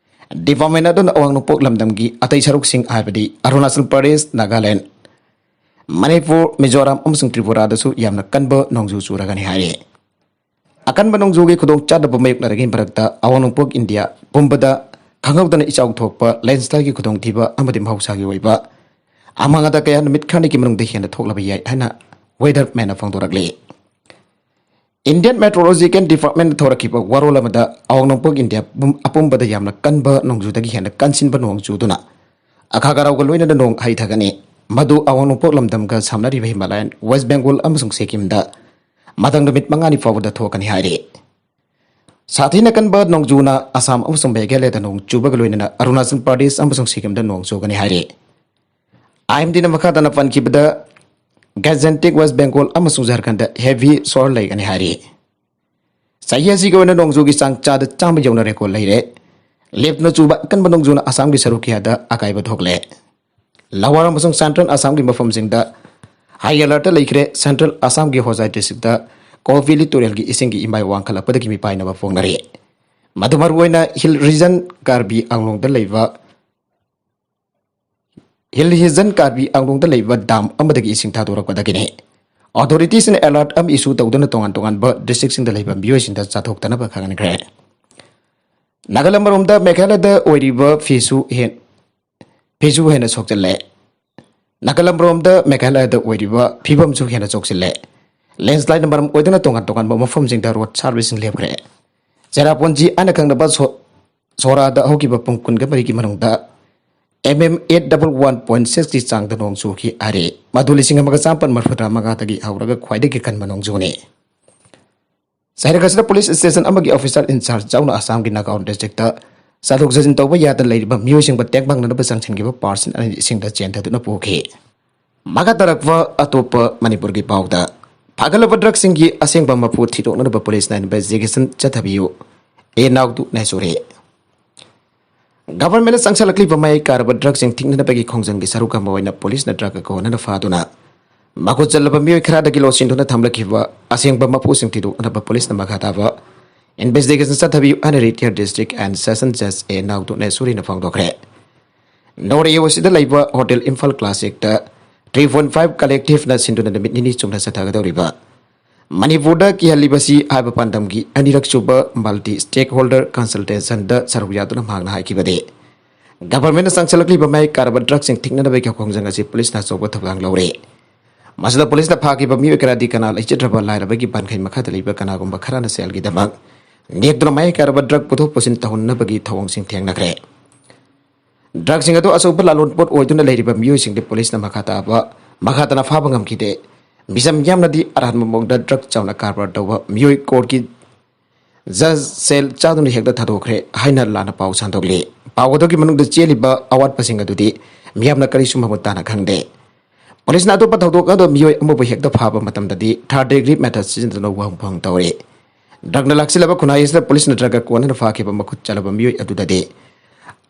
Department ꯑꯗꯨꯅ ꯑꯋꯥꯡ ꯅꯣꯡꯄꯣꯛ ꯂꯝꯗꯝꯒꯤ ꯑꯇꯩ ꯁꯔꯨꯛꯁꯤꯡ ꯍꯥꯏꯕꯗꯤ ꯑꯔꯨꯅꯥꯆꯜ ꯄ꯭ꯔꯗꯦꯁ, ꯅꯥꯒꯥꯂꯦꯟ, ꯃꯅꯤꯄꯨꯔ, ꯃꯤꯖꯣꯔꯥꯝ ꯑꯃꯁꯨꯡ ꯇ꯭ꯔꯤꯄꯨꯔꯥꯗꯁꯨ ꯌꯥꯝꯅ ꯀꯟꯕ ꯅꯣꯡꯖꯨ ꯆꯨꯔꯒꯅꯤ ꯍꯥꯏꯔꯤ꯫ ꯑꯀꯟꯕ ꯅꯣꯡꯖꯨꯒꯤ ꯈꯨꯗꯣꯡꯆꯥꯗꯕ ꯃꯥꯌꯣꯛꯅꯔꯤꯉꯩ ꯃꯔꯛꯇ ꯑꯋꯥꯡ ꯅꯣꯡꯄꯣꯛ ꯏꯟꯗꯤꯌꯥ ꯄꯨꯝꯕꯗ ꯈꯪꯍꯧꯗꯅ ꯏꯆꯥꯎ ꯊꯣꯛꯄ, landslideꯀꯤ ꯈꯨꯗꯣꯡꯊꯤꯕ ꯑꯃꯗꯤ ꯃꯍꯧꯁꯥꯒꯤ ꯑꯣꯏꯕ ꯑꯃꯥꯡ ꯑꯇꯥ ꯀꯌꯥ ꯅꯨꯃꯤꯠ ꯈꯔꯅꯤꯒꯤ ꯃꯅꯨꯡꯗ ꯍꯦꯟꯅ ꯊꯣꯛꯂꯕ ꯌꯥꯏ ꯍꯥꯏꯅ weathermanꯅ ꯐꯣꯡꯗꯣꯔꯛꯂꯤ꯫ Indian Meteorological Departmentꯅ ꯊꯣꯔꯛꯈꯤꯕ ꯋꯥꯔꯣꯜ ꯑꯃꯗ ꯑꯋꯥꯡ ꯅꯣꯡꯄꯣꯛ ꯏꯟꯗꯤꯌꯥ ꯄꯨꯝ-, ꯑꯄꯨꯝꯕꯗ ꯌꯥꯝꯅ ꯀꯟꯕ ꯅꯣꯡꯖꯨꯗꯒꯤ ꯍꯦꯟꯅ ꯀꯟꯁꯤꯟꯕ ꯅꯣꯡ ꯆꯨꯗꯨꯅ ꯑꯈꯥ ꯑꯔꯥꯎꯒ ꯂꯣꯏꯅꯅ ꯅꯣꯡ ꯍꯩꯊꯒꯅꯤ꯫ ꯃꯗꯨ ꯑꯋꯥꯡ ꯅꯣꯡꯄꯣꯛ ꯂꯝꯗꯝꯒ ꯁꯝꯅꯔꯤꯕ ꯍꯤꯃꯥꯂꯌꯥꯟ, West Bengal ꯑꯃꯁꯨꯡ ꯁꯤꯛꯀꯤꯝꯗ ꯃꯊꯪ ꯅꯨꯃꯤꯠ ꯃꯉꯥꯅꯤ ꯐꯥꯎꯕꯗ ꯊꯣꯛꯀꯅꯤ ꯍꯥꯏꯔꯤ꯫ ꯁꯥꯊꯤꯅ ꯀꯟꯕ ꯅꯣꯡꯖꯨꯅ ꯑꯁꯥꯝ ꯑꯃꯁꯨꯡ ꯃꯦꯘꯥꯂꯌꯗ ꯅꯣꯡ ꯆꯨꯕꯒ ꯂꯣꯏꯅꯅ ꯑꯔꯨꯅꯥꯆꯜ ꯄ꯭ꯔꯗꯦꯁ ꯑꯃꯁꯨꯡ ꯁꯤꯛꯀꯤꯝꯗ ꯅꯣꯡ ꯆꯨꯒꯅꯤ ꯍꯥꯏꯔꯤ꯫ IMDꯅ ꯃꯈꯥ ꯇꯥꯅ ꯄꯟꯈꯤꯕꯗ, Gaziantep, West Bengal ꯑꯃꯁꯨꯡ ꯖꯔꯈꯟꯗ heavy shower ꯂꯩꯒꯅꯤ ꯍꯥꯏꯔꯤ꯫ ꯆꯍꯤ ꯑꯁꯤꯒꯤ ꯑꯣꯏꯅ ꯅꯣꯡꯖꯨꯒꯤ ꯆꯥꯡ ꯆꯥꯗ ꯆꯥꯝꯃ ꯌꯧꯅ record ꯂꯩꯔꯦ꯫ ꯂꯦꯞꯇꯅ ꯆꯨꯕ ꯑꯀꯟꯕ ꯅꯣꯡꯖꯨꯅ ꯑꯁꯥꯝꯒꯤ ꯁꯔꯨꯛ ꯀꯌꯥꯗ ꯑꯀꯥꯏꯕ ꯊꯣꯛꯂꯦ꯫ Lower ꯑꯃꯁꯨꯡ Central ꯑꯁꯥꯝꯒꯤ ꯃꯐꯝꯁꯤꯡꯗ high alert ꯂꯩꯈ꯭ꯔꯦ꯫ Central ꯑꯁꯥꯝꯒꯤ ꯍꯣꯖꯥꯏ districtꯇ ꯀꯣꯕꯤꯂꯤ ꯇꯨꯔꯦꯜꯒꯤ ꯏꯁꯤꯡꯒꯤ ꯏꯃꯥꯏ ꯋꯥꯡꯈꯠꯂꯛꯄꯗꯒꯤ ꯃꯤꯄꯥꯏꯅꯕ ꯐꯣꯡꯅꯔꯤ꯫ ꯃꯗꯨ ꯃꯔꯨꯑꯣꯏꯅ Hill Region ꯀꯥꯔꯕꯤ ꯑꯪꯂꯣꯡꯗ ꯂꯩꯕ, Hill Region ꯀꯥꯔꯕꯤ ꯑꯪꯂꯣꯡꯗ ꯂꯩꯕ dam ꯑꯃꯗꯒꯤ ꯏꯁꯤꯡ ꯊꯥꯗꯣꯔꯛꯄꯗꯒꯤꯅꯤ꯫ Authoritiesꯅ alert ꯑꯃ issue ꯇꯧꯗꯨꯅ ꯇꯣꯉꯥꯟ ꯇꯣꯉꯥꯟꯕ districtꯁꯤꯡꯗ ꯂꯩꯕ ꯃꯤꯑꯣꯏꯁꯤꯡꯗ ꯆꯥꯊꯣꯛꯇꯅꯕ ꯈꯪꯍꯟꯈ꯭ꯔꯦ꯫ ꯅꯥꯒꯥꯂꯝ ꯔꯣꯝꯗ ꯃꯦꯘꯥꯂꯌꯗ ꯑꯣꯏꯔꯤꯕ ꯐꯤꯁꯨ ꯍꯦꯟ-, ꯐꯤꯁꯨ ꯍꯦꯟꯅ ꯁꯣꯛꯆꯜꯂꯦ꯫ ꯅꯥꯒꯥꯂꯝ ꯔꯣꯝꯗ ꯃꯦꯘꯥꯂꯌꯗ ꯑꯣꯏꯔꯤꯕ ꯐꯤꯕꯝꯁꯨ ꯍꯦꯟꯅ ꯆꯣꯛꯁꯤꯜꯂꯦ꯫ ꯂꯦꯟꯁꯂꯥꯏꯠꯅ ꯃꯔꯝ ꯑꯣꯏꯗꯨꯅ ꯇꯣꯉꯥꯟ ꯇꯣꯉꯥꯟꯕ ꯃꯐꯝꯁꯤꯡꯗ ꯔꯣꯗ ꯁꯥꯔꯚꯤꯁꯁꯤꯡ ꯂꯦꯞꯈ꯭ꯔꯦ꯫ ꯆꯦꯔꯥꯄꯨꯟꯖꯤ ꯍꯥꯏꯅ ꯈꯪꯅꯕ ꯁꯣ-, ꯁꯣꯔꯥꯗ ꯍꯧꯈꯤꯕ ꯄꯨꯡ ꯀꯨꯟꯒ ꯃꯔꯤꯒꯤ ꯃꯅꯨꯡꯗ M M Ed double one point ꯁꯤꯛꯁꯀꯤ ꯆꯥꯡꯗ ꯅꯣꯡ ꯆꯨꯈꯤ ꯍꯥꯏꯔꯤ꯫ ꯃꯗꯨ ꯂꯤꯁꯤꯡ ꯑꯃꯒ ꯆꯥꯃꯥꯄꯟ ꯃꯔꯤꯐꯨꯇꯔꯥ ꯃꯉꯥꯗꯒꯤ ꯍꯧꯔꯒ ꯈ꯭ꯋꯥꯏꯗꯒꯤ ꯀꯟꯕ ꯅꯣꯡꯖꯨꯅꯤ꯫ ꯆꯩꯔꯛ ꯑꯁꯤꯗ ꯄꯨꯂꯤꯁ ꯁ꯭ꯇꯦꯁꯟ ꯑꯃꯒꯤ ꯑꯣꯐꯤꯁꯥꯔ ꯏꯟꯆꯥꯔꯖ ꯌꯥꯎꯅ ꯑꯁꯥꯝꯒꯤ ꯅꯥꯒꯥꯎꯟ ꯗꯤꯁꯇ꯭ꯔꯤꯛꯇ ꯆꯠꯊꯣꯛ ꯆꯠꯁꯤꯟ ꯇꯧꯕ ꯌꯥꯗꯅ ꯂꯩꯔꯤꯕ ꯃꯤꯑꯣꯏꯁꯤꯡꯕꯨ ꯇꯦꯡꯕꯥꯡꯅꯅꯕ ꯆꯪꯁꯤꯟꯈꯤꯕ ꯄꯥꯔꯁꯟ ꯑꯅꯤ ꯏꯁꯤꯡꯗ ꯆꯦꯟꯊꯗꯨꯅ ꯄꯨꯈꯤ꯫ ꯃꯈꯥ ꯇꯥꯔꯛꯄ ꯑꯇꯣꯞꯄ ꯃꯅꯤꯄꯨꯔꯒꯤ ꯄꯥꯎꯗ, ꯐꯥꯒꯠꯂꯕ ꯗ꯭ꯔꯒꯁꯤꯡꯒꯤ ꯑꯁꯦꯡꯕ ꯃꯄꯨ ꯊꯤꯗꯣꯛꯅꯅꯕ ꯄꯨꯂꯤꯁꯅ ꯏꯟꯚꯦꯁꯇꯤꯒꯦꯁꯟ ꯆꯠꯊꯕꯤꯌꯨ, ꯑꯦ ꯅꯥꯎꯇꯨ ꯅꯥꯏꯁꯣꯔꯤ꯫ ꯒꯚꯔꯟꯃꯦꯟꯠꯅ ꯆꯪꯁꯜꯂꯛꯂꯤꯕ ꯃꯌꯥꯏ ꯀꯥꯔꯕ ꯗ꯭ꯔꯒꯁꯤꯡ ꯊꯤꯡꯅꯅꯕꯒꯤ ꯈꯣꯡꯖꯪꯒꯤ ꯁꯔꯨꯛ ꯑꯃ ꯑꯣꯏꯅ ꯄꯨꯂꯤꯁꯅ ꯗ꯭ꯔꯒ ꯀꯣꯟꯅꯅ ꯐꯥꯗꯨꯅ ꯃꯈꯨꯠ ꯆꯠꯂꯕ ꯃꯤꯑꯣꯏ ꯈꯔꯗꯒꯤ ꯂꯣꯠꯁꯤꯟꯗꯨꯅ ꯊꯝꯂꯛꯈꯤꯕ ꯑꯁꯦꯡꯕ ꯃꯄꯨꯁꯤꯡ ꯊꯤꯗꯣꯛꯅꯅꯕ ꯄꯨꯂꯤꯁꯅ ꯃꯈꯥ ꯇꯥꯕ ꯏꯟꯚꯦꯁꯇꯤꯒꯦꯁꯟ ꯆꯠꯊꯕꯤꯌꯨ ꯍꯥꯏꯅ ꯔꯤꯇꯥꯌꯔ ꯗꯤꯁꯇ꯭ꯔꯤꯛ ꯑꯦꯟ ꯁꯦꯁꯟ ꯖꯖ ꯑꯦ ꯅꯥꯎꯇꯨ ꯅꯥꯏꯁꯣꯔꯤꯅ ꯐꯣꯡꯗꯣꯛꯈ꯭ꯔꯦ꯫ ꯅꯣꯔꯦ ꯑꯁꯤꯗ ꯂꯩꯕ ꯍꯣꯇꯦꯜ ꯏꯝꯐꯥꯜ ꯀ꯭ꯂꯥꯁꯤꯛꯇ ꯊ꯭ꯔꯤ ꯄꯣꯏꯟ ꯐꯥꯏꯚ ꯀꯂꯦꯛꯇꯤꯚꯅ ꯁꯤꯟꯗꯨꯅ ꯅꯨꯃꯤꯠ ꯅꯤꯅꯤ ꯆꯨꯝꯅ ꯆꯠꯊꯒꯗꯧꯔꯤꯕ ꯃꯅꯤꯄꯨꯔꯗ ꯀꯤꯍꯜꯂꯤꯕꯁꯤ ꯍꯥꯏꯕ ꯄꯥꯟꯗꯝꯒꯤ ꯑꯅꯤꯔꯛ ꯁꯨꯕ ꯃꯜꯇꯤ ꯁ꯭ꯇꯦꯛ ꯍꯣꯜꯗꯔ ꯀꯟꯁꯜꯇꯦꯁꯟꯗ ꯁꯔꯨꯛ ꯌꯥꯗꯨꯅ ꯃꯍꯥꯛꯅ ꯍꯥꯏꯈꯤꯕꯗꯤ, ꯒꯚꯔꯟꯃꯦꯟꯠꯅ ꯆꯪꯁꯤꯜꯂꯛꯂꯤꯕ ꯃꯌꯥꯏ ꯀꯥꯔꯕ ꯗ꯭ꯔꯒꯁꯤꯡ ꯊꯤꯡꯅꯅꯕꯒꯤ ꯈꯣꯡꯖꯪ ꯑꯁꯤ ꯄꯨꯂꯤꯁꯅ ꯑꯆꯧꯕ ꯊꯧꯗꯥꯡ ꯂꯧꯔꯦ꯫ ꯃꯁꯤꯗ ꯄꯨꯂꯤꯁꯅ ꯐꯥꯈꯤꯕ ꯃꯤꯑꯣꯏ ꯀꯌꯥꯗꯤ ꯀꯅꯥ ꯂꯩꯖꯗ꯭ꯔꯕ ꯂꯥꯏꯔꯕꯒꯤ ꯄꯟꯈꯩ ꯃꯈꯥꯗ ꯂꯩꯕ ꯀꯅꯥꯒꯨꯝꯕ ꯈꯔꯅ ꯁꯦꯜꯒꯤꯗꯃꯛ ꯅꯦꯛꯇꯨꯅ ꯃꯌꯥꯏ ꯀꯥꯔꯕ ꯗ꯭ꯔꯒ ꯄꯨꯊꯣꯛ ꯄꯨꯁꯤꯟ ꯇꯧꯍꯟꯅꯕꯒꯤ ꯊꯧꯑꯣꯡꯁꯤꯡ ꯊꯦꯡꯅꯈ꯭ꯔꯦ꯫ ꯗ꯭ꯔꯒꯁꯤꯡ ꯑꯗꯨ ꯑꯆꯧꯕ ꯂꯥꯂꯣꯟꯄꯣꯠ ꯑꯣꯏꯗꯨꯅ ꯂꯩꯔꯤꯕ ꯃꯤꯑꯣꯏꯁꯤꯡꯗꯤ ꯄꯨꯂꯤꯁꯅ ꯃꯈꯥ ꯇꯥꯕ, ꯃꯈꯥ ꯇꯥꯅ ꯐꯥꯕ ꯉꯝꯈꯤꯗꯦ꯫ ꯃꯤꯆꯝ ꯌꯥꯝꯅꯗꯤ ꯑꯔꯥꯟꯕ ꯃꯑꯣꯡꯗ ꯗ꯭ꯔꯒ ꯆꯥꯎꯅ ꯀꯔꯕꯥꯔ ꯇꯧꯕ ꯃꯤꯑꯣꯏ ꯀꯣꯔꯠꯀꯤ ꯖꯖ ꯁꯦꯜ ꯆꯥꯗꯨꯅ ꯍꯦꯛꯇ ꯊꯥꯗꯣꯛꯈ꯭ꯔꯦ ꯍꯥꯏꯅ ꯂꯥꯟꯅ ꯄꯥꯎ ꯁꯟꯗꯣꯛꯂꯤ꯫ ꯄꯥꯎ ꯑꯗꯨꯒꯤ ꯃꯅꯨꯡꯗ ꯆꯦꯜꯂꯤꯕ ꯑꯋꯥꯠꯄꯁꯤꯡ ꯑꯗꯨꯗꯤ ꯃꯤꯌꯥꯝꯅ ꯀꯔꯤꯁꯨ ꯃꯃꯨꯠ ꯇꯥꯅ ꯈꯪꯗꯦ꯫ ꯄꯨꯂꯤꯁꯅ ꯑꯇꯣꯞꯄ ꯊꯧꯗꯣꯛ ꯑꯗꯨ ꯃꯤꯑꯣꯏ ꯑꯃꯕꯨ ꯍꯦꯛꯇ ꯐꯥꯕ ꯃꯇꯝꯗꯗꯤ ꯊꯥꯔꯠ ꯗꯤꯒ꯭ꯔꯤ ꯃꯦꯊꯗ ꯁꯤꯖꯤꯟꯅꯗꯨꯅ ꯋꯥꯍꯪ ꯄꯥꯎꯍꯪ ꯇꯧꯔꯤ꯫ ꯗ꯭ꯔꯒꯅ ꯂꯥꯛꯁꯤꯜꯂꯕ ꯈꯨꯟꯅꯥꯏ ꯑꯁꯤꯗ ꯄꯨꯂꯤꯁꯅ ꯗ꯭ꯔꯒ ꯀꯣꯟꯅꯅ ꯐꯥꯈꯤꯕ ꯃꯈꯨꯠ ꯆꯠꯂꯕ ꯃꯤꯑꯣꯏ ꯑꯗꯨꯗꯗꯤ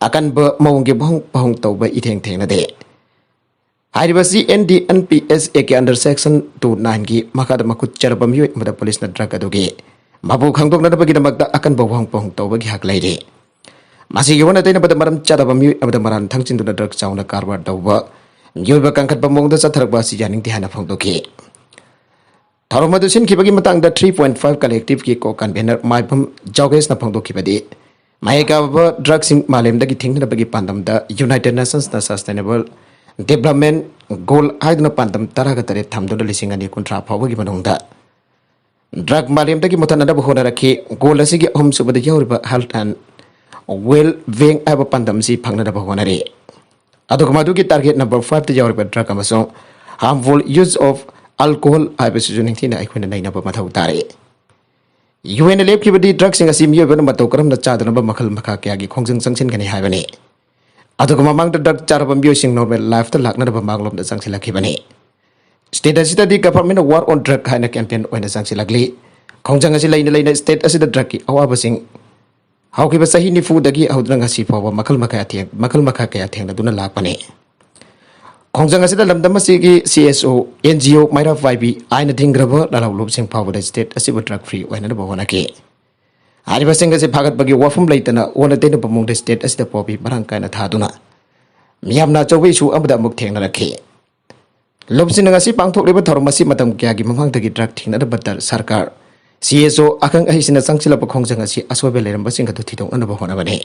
ꯑꯀꯟꯕ ꯃꯑꯣꯡꯒꯤ ꯋꯥꯍꯪ ꯄꯥꯎꯍꯪ ꯇꯧꯕ ꯏꯊꯦꯡ ꯊꯦꯡꯅꯗꯦ꯫ ꯍꯥꯏꯔꯤꯕꯁꯤ N D N P S A K under section two nine ꯒꯤ ꯃꯈꯥꯗ ꯃꯈꯨꯠ ꯆꯠꯂꯕ ꯃꯤꯑꯣꯏ ꯑꯃꯗ ꯄꯨꯂꯤꯁꯅ ꯗ꯭ꯔꯒ ꯑꯗꯨꯒꯤ ꯃꯄꯨ ꯈꯪꯗꯣꯛꯅꯅꯕꯒꯤꯗꯃꯛꯇ ꯑꯀꯟꯕ ꯋꯥꯍꯪ ꯄꯥꯎꯍꯪ ꯇꯧꯕꯒꯤ ꯍꯛ ꯂꯩꯔꯤ꯫ ꯃꯁꯤꯒꯤ ꯑꯣꯟꯅ ꯇꯩꯅꯕꯗ ꯃꯔꯝ ꯆꯥꯗꯕ ꯃꯤꯑꯣꯏ ꯑꯃꯗ ꯃꯔꯥꯟ ꯊꯪꯖꯤꯟꯗꯨꯅ ꯗ꯭ꯔꯒ ꯆꯥꯎꯅ ꯀꯔꯕꯥꯔ ꯇꯧꯕ ꯃꯤꯑꯣꯏꯕ ꯀꯟꯈꯠꯄ ꯃꯑꯣꯡꯗ ꯆꯠꯊꯔꯛꯄ ꯑꯁꯤ ꯌꯥꯅꯤꯡꯗꯦ ꯍꯥꯏꯅ ꯐꯣꯡꯗꯣꯛꯈꯤ꯫ ꯊꯧꯔꯝ ꯑꯗꯨ ꯁꯤꯟꯈꯤꯕꯒꯤ ꯃꯇꯥꯡꯗ three point five collective ꯀꯤ co-convenor ꯃꯥꯏꯕꯝ ꯖꯥꯎꯒꯦꯁꯅ ꯐꯣꯡꯗꯣꯛꯈꯤꯕꯗꯤ, ꯃꯌꯥꯏ ꯀꯥꯕ ꯗ꯭ꯔꯒꯁꯤꯡ ꯃꯥꯂꯦꯝꯗꯒꯤ ꯊꯤꯡꯅꯅꯕꯒꯤ ꯄꯥꯟꯗꯝꯗ United Nations ꯅ Sustainable Development Goal ꯍꯥꯏꯗꯨꯅ ꯄꯥꯟꯗꯝ ꯇꯔꯥꯒ ꯇꯔꯦꯠ ꯊꯝꯗꯨꯅ ꯂꯤꯁꯤꯡ ꯑꯅꯤ ꯀꯨꯟꯊ꯭ꯔꯥ ꯐꯥꯎꯕꯒꯤ ꯃꯅꯨꯡꯗ drug ꯃꯥꯂꯦꯝꯗꯒꯤ ꯃꯨꯊꯠꯅꯅꯕ ꯍꯣꯠꯅꯔꯛꯈꯤ꯫ Goal ꯑꯁꯤꯒꯤ ꯑꯍꯨꯝꯁꯨꯕꯗ ꯌꯥꯎꯔꯤꯕ health and well being ꯍꯥꯏꯕ ꯄꯥꯟꯗꯝ ꯑꯁꯤ ꯐꯪꯅꯅꯕ ꯍꯣꯠꯅꯔꯤ꯫ ꯑꯗꯨꯒ ꯃꯗꯨꯒꯤ target number five ꯇ ꯌꯥꯎꯔꯤꯕ drug ꯑꯃꯁꯨꯡ harmful use of alcohol ꯍꯥꯏꯕꯁꯤꯁꯨ ꯅꯤꯡꯊꯤꯅ ꯑꯩꯈꯣꯏꯅ ꯅꯩꯅꯕ ꯃꯊꯧ ꯇꯥꯔꯤ꯫ ꯌꯨ ꯑꯦꯟꯅ ꯂꯦꯞꯈꯤꯕꯗꯤ drugꯁꯤꯡ ꯑꯁꯤ ꯃꯤꯑꯣꯏꯕꯅ ꯃꯇꯧ ꯀꯔꯝꯅ ꯆꯥꯗꯅꯕ ꯃꯈꯜ ꯃꯈꯥ ꯀꯌꯥꯒꯤ ꯈꯣꯡꯖꯪ ꯆꯪꯁꯤꯟꯒꯅꯤ ꯍꯥꯏꯕꯅꯤ꯫ ꯑꯗꯨꯒ ꯃꯃꯥꯡꯗ drug ꯆꯥꯔꯕ ꯃꯤꯑꯣꯏꯁꯤꯡ normal lifeꯇ ꯂꯥꯛꯅꯅꯕ ꯃꯥꯡꯂꯣꯝꯗ ꯆꯪꯁꯤꯜꯂꯛꯈꯤꯕꯅꯤ꯫ State ꯑꯁꯤꯗꯗꯤ Government War on Drug ꯍꯥꯏꯅ campaign ꯑꯣꯏꯅ ꯆꯪꯁꯤꯜꯂꯛꯂꯤ꯫ ꯈꯣꯡꯖꯪ ꯑꯁꯤ ꯂꯩꯅ ꯂꯩꯅ state ꯑꯁꯤꯗ drugꯀꯤ ꯑꯋꯥꯕꯁꯤꯡ ꯍꯧꯈꯤꯕ ꯆꯍꯤ ꯅꯤꯐꯨꯗꯒꯤ ꯍꯧꯗꯨꯅ ꯉꯁꯤ ꯐꯥꯎꯕ ꯃꯈꯜ ꯃꯈꯥ ꯊꯦꯡ-, ꯃꯈꯜ ꯃꯈꯥ ꯀꯌꯥ ꯊꯦꯡꯅꯗꯨꯅ ꯂꯥꯛꯄꯅꯤ꯫ ꯈꯣꯡꯖꯪ ꯑꯁꯤꯗ ꯂꯝꯗꯝ ꯑꯁꯤꯒꯤ C S O, N G O, ꯃꯩꯔꯥ ꯄꯥꯏꯕꯤ, ꯑꯥꯏꯟꯅ ꯊꯤꯡꯈ꯭ꯔꯕ ꯂꯥꯜꯍꯧꯂꯨꯞꯁꯤꯡ ꯐꯥꯎꯕꯗ state ꯑꯁꯤꯕꯨ drug free ꯑꯣꯏꯅꯅꯕ ꯍꯣꯠꯅꯈꯤ꯫ ꯍꯥꯏꯔꯤꯕꯁꯤꯡ ꯑꯁꯤ ꯐꯥꯒꯠꯄꯒꯤ ꯋꯥꯐꯝ ꯂꯩꯇꯅ ꯑꯣꯟꯅ ꯇꯩꯅꯕ ꯃꯑꯣꯡꯗ state ꯑꯁꯤꯗ ꯄꯣꯕꯤ ꯃꯔꯥꯡ ꯀꯥꯏꯅ ꯊꯥꯗꯨꯅ ꯃꯤꯌꯥꯝꯅ ꯑꯆꯧꯕ issue ꯑꯃꯗ ꯑꯃꯨꯛ ꯊꯦꯡꯅꯔꯛꯈꯤ꯫ ꯂꯨꯞꯁꯤꯡꯅ ꯉꯁꯤ ꯄꯥꯡꯊꯣꯛꯂꯤꯕ ꯊꯧꯔꯝ ꯑꯁꯤ ꯃꯇꯝ ꯀꯌꯥꯒꯤ ꯃꯃꯥꯡꯗꯒꯤ drug ꯊꯤꯡꯅꯅꯕ ꯗꯔ-, ꯁꯔꯀꯥꯔ, C S O, ꯑꯈꯪ ꯑꯍꯩꯁꯤꯡꯅ ꯆꯪꯁꯤꯜꯂꯛꯄ ꯈꯣꯡꯖꯪ ꯑꯁꯤ ꯑꯁꯣꯏꯕ ꯂꯩꯔꯝꯕꯁꯤꯡ ꯑꯗꯨ ꯊꯤꯗꯣꯛꯅꯅꯕ ꯍꯣꯠꯅꯕꯅꯤ꯫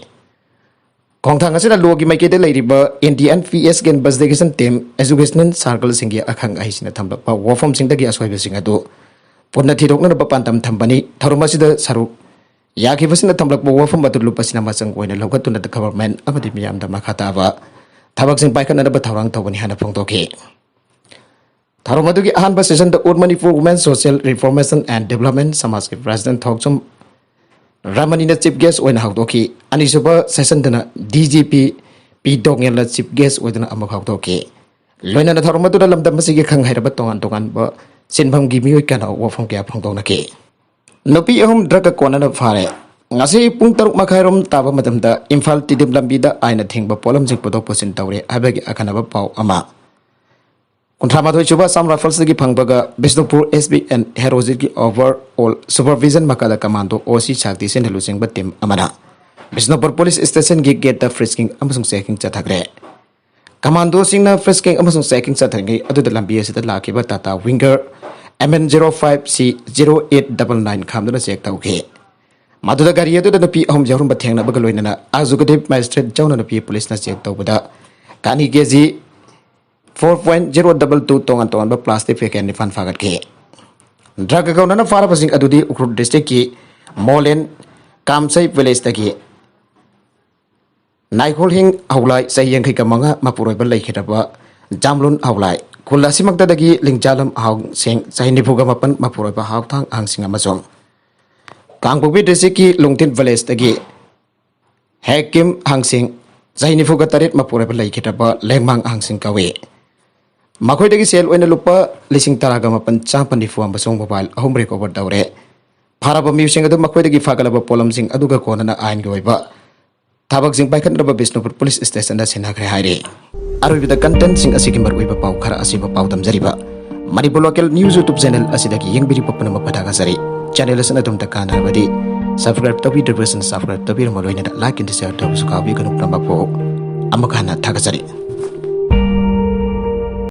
ꯈꯣꯡꯊꯥꯡ ꯑꯁꯤꯗ lawꯒꯤ ꯃꯥꯏꯀꯩꯗ ꯂꯩꯔꯤꯕ N D N P S ꯒꯤ investigation team, educational circleꯁꯤꯡꯒꯤ ꯑꯈꯪ ꯑꯍꯩꯁꯤꯡꯅ ꯊꯝꯂꯛꯄ ꯋꯥꯐꯝꯁꯤꯡꯗꯒꯤ ꯑꯁꯣꯏꯕꯁꯤꯡ ꯑꯗꯨ ꯄꯨꯟꯅ ꯊꯤꯗꯣꯛꯅꯅꯕ ꯄꯥꯟꯗꯝ ꯊꯝꯕꯅꯤ꯫ ꯊꯧꯔꯝ ꯑꯁꯤꯗ ꯁꯔꯨꯛ ꯌꯥꯈꯤꯕꯁꯤꯡꯅ ꯊꯝꯂꯛꯄ ꯋꯥꯐꯝ ꯑꯗꯨ ꯂꯨꯞ ꯑꯁꯤꯅ ꯃꯆꯪ ꯑꯣꯏꯅ ꯂꯧꯈꯠꯇꯨꯅ government ꯑꯃꯗꯤ ꯃꯤꯌꯥꯝꯗ ꯃꯈꯥ ꯇꯥꯕ ꯊꯕꯛꯁꯤꯡ ꯄꯥꯏꯈꯠꯅꯅꯕ ꯊꯧꯔꯥꯡ ꯇꯧꯒꯅꯤ ꯍꯥꯏꯅ ꯐꯣꯡꯗꯣꯛꯈꯤ꯫ ꯊꯧꯔꯝ ꯑꯗꯨꯒꯤ ꯑꯍꯥꯟꯕ sessionꯗ All Manipur Women Social Reformation and Development ꯁꯃꯥꯖꯀꯤ president ꯊꯣꯛꯆꯝ ꯔꯃꯅꯤꯅ chief guest ꯑꯣꯏꯅ ꯍꯧꯗꯣꯛꯈꯤ꯫ ꯑꯅꯤꯁꯨꯕ sessionꯗꯅ D G P ꯄꯤ ꯗꯣꯉꯦꯜꯅ chief guest ꯑꯣꯏꯗꯨꯅ ꯑꯃꯨꯛ ꯍꯧꯗꯣꯛꯈꯤ꯫ ꯂꯣꯏꯅꯅ ꯊꯧꯔꯝ ꯑꯗꯨꯗ ꯂꯝꯗꯝ ꯑꯁꯤꯒꯤ ꯈꯪ ꯍꯩꯔꯕ ꯇꯣꯉꯥꯟ ꯇꯣꯉꯥꯟꯕ ꯁꯤꯟꯐꯝꯒꯤ ꯃꯤꯑꯣꯏ ꯀꯌꯥꯅ ꯋꯥꯐꯝ ꯀꯌꯥ ꯐꯣꯡꯗꯣꯛꯅꯈꯤ꯫ ꯅꯨꯄꯤ ꯑꯍꯨꯝ drugꯀ ꯀꯣꯟꯅꯅ ꯐꯥꯔꯦ꯫ ꯉꯁꯤ ꯄꯨꯡ ꯇꯔꯨꯛ ꯃꯈꯥꯏꯔꯣꯝ ꯇꯥꯕ ꯃꯇꯝꯗ ꯏꯝꯐꯥꯜ ꯇꯤꯗꯤꯝ ꯂꯝꯕꯤꯗ ꯑꯥꯏꯟꯅ ꯊꯤꯡꯕ ꯄꯣꯠꯂꯝꯁꯤꯡ ꯄꯨꯊꯣꯛ ꯄꯨꯁꯤꯟ ꯇꯧꯔꯦ ꯍꯥꯏꯕꯒꯤ ꯑꯈꯟꯅꯕ ꯄꯥꯎ ꯑꯃ꯫ ꯀꯨꯟꯊ꯭ꯔꯥ ꯃꯥꯊꯣꯏ ꯁꯨꯕ Assam Riflesꯇꯒꯤ ꯐꯪꯕꯒ Bishnupur S P and ꯍꯦꯔꯣꯖꯤꯠꯀꯤ overall supervision ꯃꯈꯥꯗ commando O C ꯁꯥꯛꯇꯤꯁꯤꯡꯅ ꯂꯨꯆꯤꯡꯕ team ꯑꯃꯅ ꯕꯤꯁꯅꯨꯄꯨꯔ police stationꯒꯤ gateꯇ frisking ꯑꯃꯁꯨꯡ checking ꯆꯠꯊꯈ꯭ꯔꯦ꯫ Commandoꯁꯤꯡꯅ frisking ꯑꯃꯁꯨꯡ checking ꯆꯠꯊꯔꯤꯉꯩ ꯑꯗꯨꯗ ꯂꯝꯕꯤ ꯑꯁꯤꯗ ꯂꯥꯛꯈꯤꯕ Tata Winger M N zero five C zero eight double nine ꯈꯥꯝꯗꯨꯅ check ꯇꯧꯈꯤ꯫ ꯃꯗꯨꯗ ꯒꯥꯔꯤ ꯑꯗꯨꯗ ꯅꯨꯄꯤ ꯑꯍꯨꯝ ꯌꯥꯎꯔꯝꯕ ꯊꯦꯡꯅꯕꯒ ꯂꯣꯏꯅꯅ executive magistrate ꯖꯧꯅ ꯅꯨꯄꯤ policeꯅ check ꯇꯧꯕꯗ ꯀꯥꯅꯤ K G four point zero double two ꯇꯣꯉꯥꯟ ꯇꯣꯉꯥꯟꯕ plastic packet ꯅꯤꯄꯥꯟ ꯐꯥꯒꯠꯈꯤ꯫ Drug ꯀꯧꯅꯅ ꯐꯥꯔꯕꯁꯤꯡ ꯑꯗꯨꯗꯤ ꯎꯈ꯭ꯔꯨꯜ districtꯀꯤ ꯃꯣꯂꯦꯟ ꯀꯥꯝꯁꯩ villageꯇꯒꯤ ꯅꯥꯏꯈꯣꯜꯍꯤꯡ ꯍꯧꯂꯥꯏ, ꯆꯍꯤ ꯌꯥꯡꯈꯩꯒ ꯃꯉꯥ, ꯃꯄꯨꯔꯣꯏꯕ ꯂꯩꯈꯤꯗ꯭ꯔꯕ ꯖꯥꯝꯂꯨꯟ ꯍꯧꯂꯥꯏ, ꯈꯨꯜ ꯑꯁꯤꯃꯛꯇꯗꯒꯤ ꯂꯤꯡꯖꯥꯂꯝ ꯍꯥꯎꯁꯦꯡ, ꯆꯍꯤ ꯅꯤꯐꯨꯒ ꯃꯥꯄꯟ, ꯃꯄꯨꯔꯣꯏꯕ ꯍꯥꯎꯊꯥꯡ ꯍꯥꯡꯁꯤꯡ ꯑꯃꯁꯨꯡ ꯀꯥꯡꯄꯣꯛꯄꯤ districtꯀꯤ ꯂꯨꯡꯊꯤꯟ villageꯇꯒꯤ ꯍꯦꯛꯀꯤꯝ ꯍꯥꯡꯁꯤꯡ, ꯆꯍꯤ ꯅꯤꯐꯨꯒ ꯇꯔꯦꯠ, ꯃꯄꯨꯔꯣꯏꯕ ꯂꯩꯈꯤꯗ꯭ꯔꯕ ꯂꯦꯡꯃꯥꯡ ꯍꯥꯡꯁꯤꯡ ꯀꯧꯏ꯫ ꯃꯈꯣꯏꯗꯒꯤ ꯁꯦꯜ ꯑꯣꯏꯅ ꯂꯨꯄꯥ ꯂꯤꯁꯤꯡ ꯇꯔꯥꯒ ꯃꯥꯄꯟ, ꯆꯥꯝꯃ ꯅꯤꯐꯨ ꯑꯃꯁꯨꯡ mobile ꯑꯍꯨꯝ recover ꯇꯧꯔꯦ꯫ ꯐꯥꯔꯕ ꯃꯤꯑꯣꯏꯁꯤꯡ ꯑꯗꯨ ꯃꯈꯣꯏꯗꯒꯤ ꯐꯥꯒꯠꯂꯕ ꯄꯣꯠꯂꯝꯁꯤꯡ ꯑꯗꯨꯒ ꯀꯣꯟꯅꯅ ꯑꯥꯏꯟꯒꯤ ꯑꯣꯏꯕ ꯊꯕꯛꯁꯤꯡ ꯄꯥꯏꯈꯠꯅꯕ ꯕꯤꯁꯅꯨꯄꯨꯔ police stationꯗ ꯁꯤꯟꯅꯈ꯭ꯔꯦ ꯍꯥꯏꯔꯤ꯫ ꯑꯔꯣꯏꯕꯗ contentꯁꯤꯡ ꯑꯁꯤꯒꯤ ꯃꯔꯨꯑꯣꯏꯕ ꯄꯥꯎ ꯈꯔ ꯑꯁꯤꯕꯨ ꯄꯥꯎꯗꯝꯖꯔꯤꯕ꯫ Manipur Local News YouTube channel ꯑꯁꯤꯗꯒꯤ ꯌꯦꯡꯕꯤꯔꯤꯕ ꯄꯨꯝꯅꯃꯛꯄꯨ ꯊꯥꯒꯠꯆꯔꯤ꯫ Channel ꯑꯁꯤꯅ ꯑꯗꯣꯝꯗ ꯀꯥꯟꯅꯔꯕꯗꯤ subscribe ꯇꯧꯕꯤꯗ꯭ꯔꯤꯕꯁꯤꯡ subscribe ꯇꯧꯕꯤꯔꯝꯃ ꯂꯣꯏꯅꯅ like and share ꯇꯧꯕꯁꯨ ꯀꯥꯎꯕꯤꯒꯅꯨ꯫ ꯄꯨꯝꯅꯃꯛꯄꯨ ꯑꯃꯨꯛ ꯍꯟꯅ ꯊꯥꯒꯠꯆꯔꯤ꯫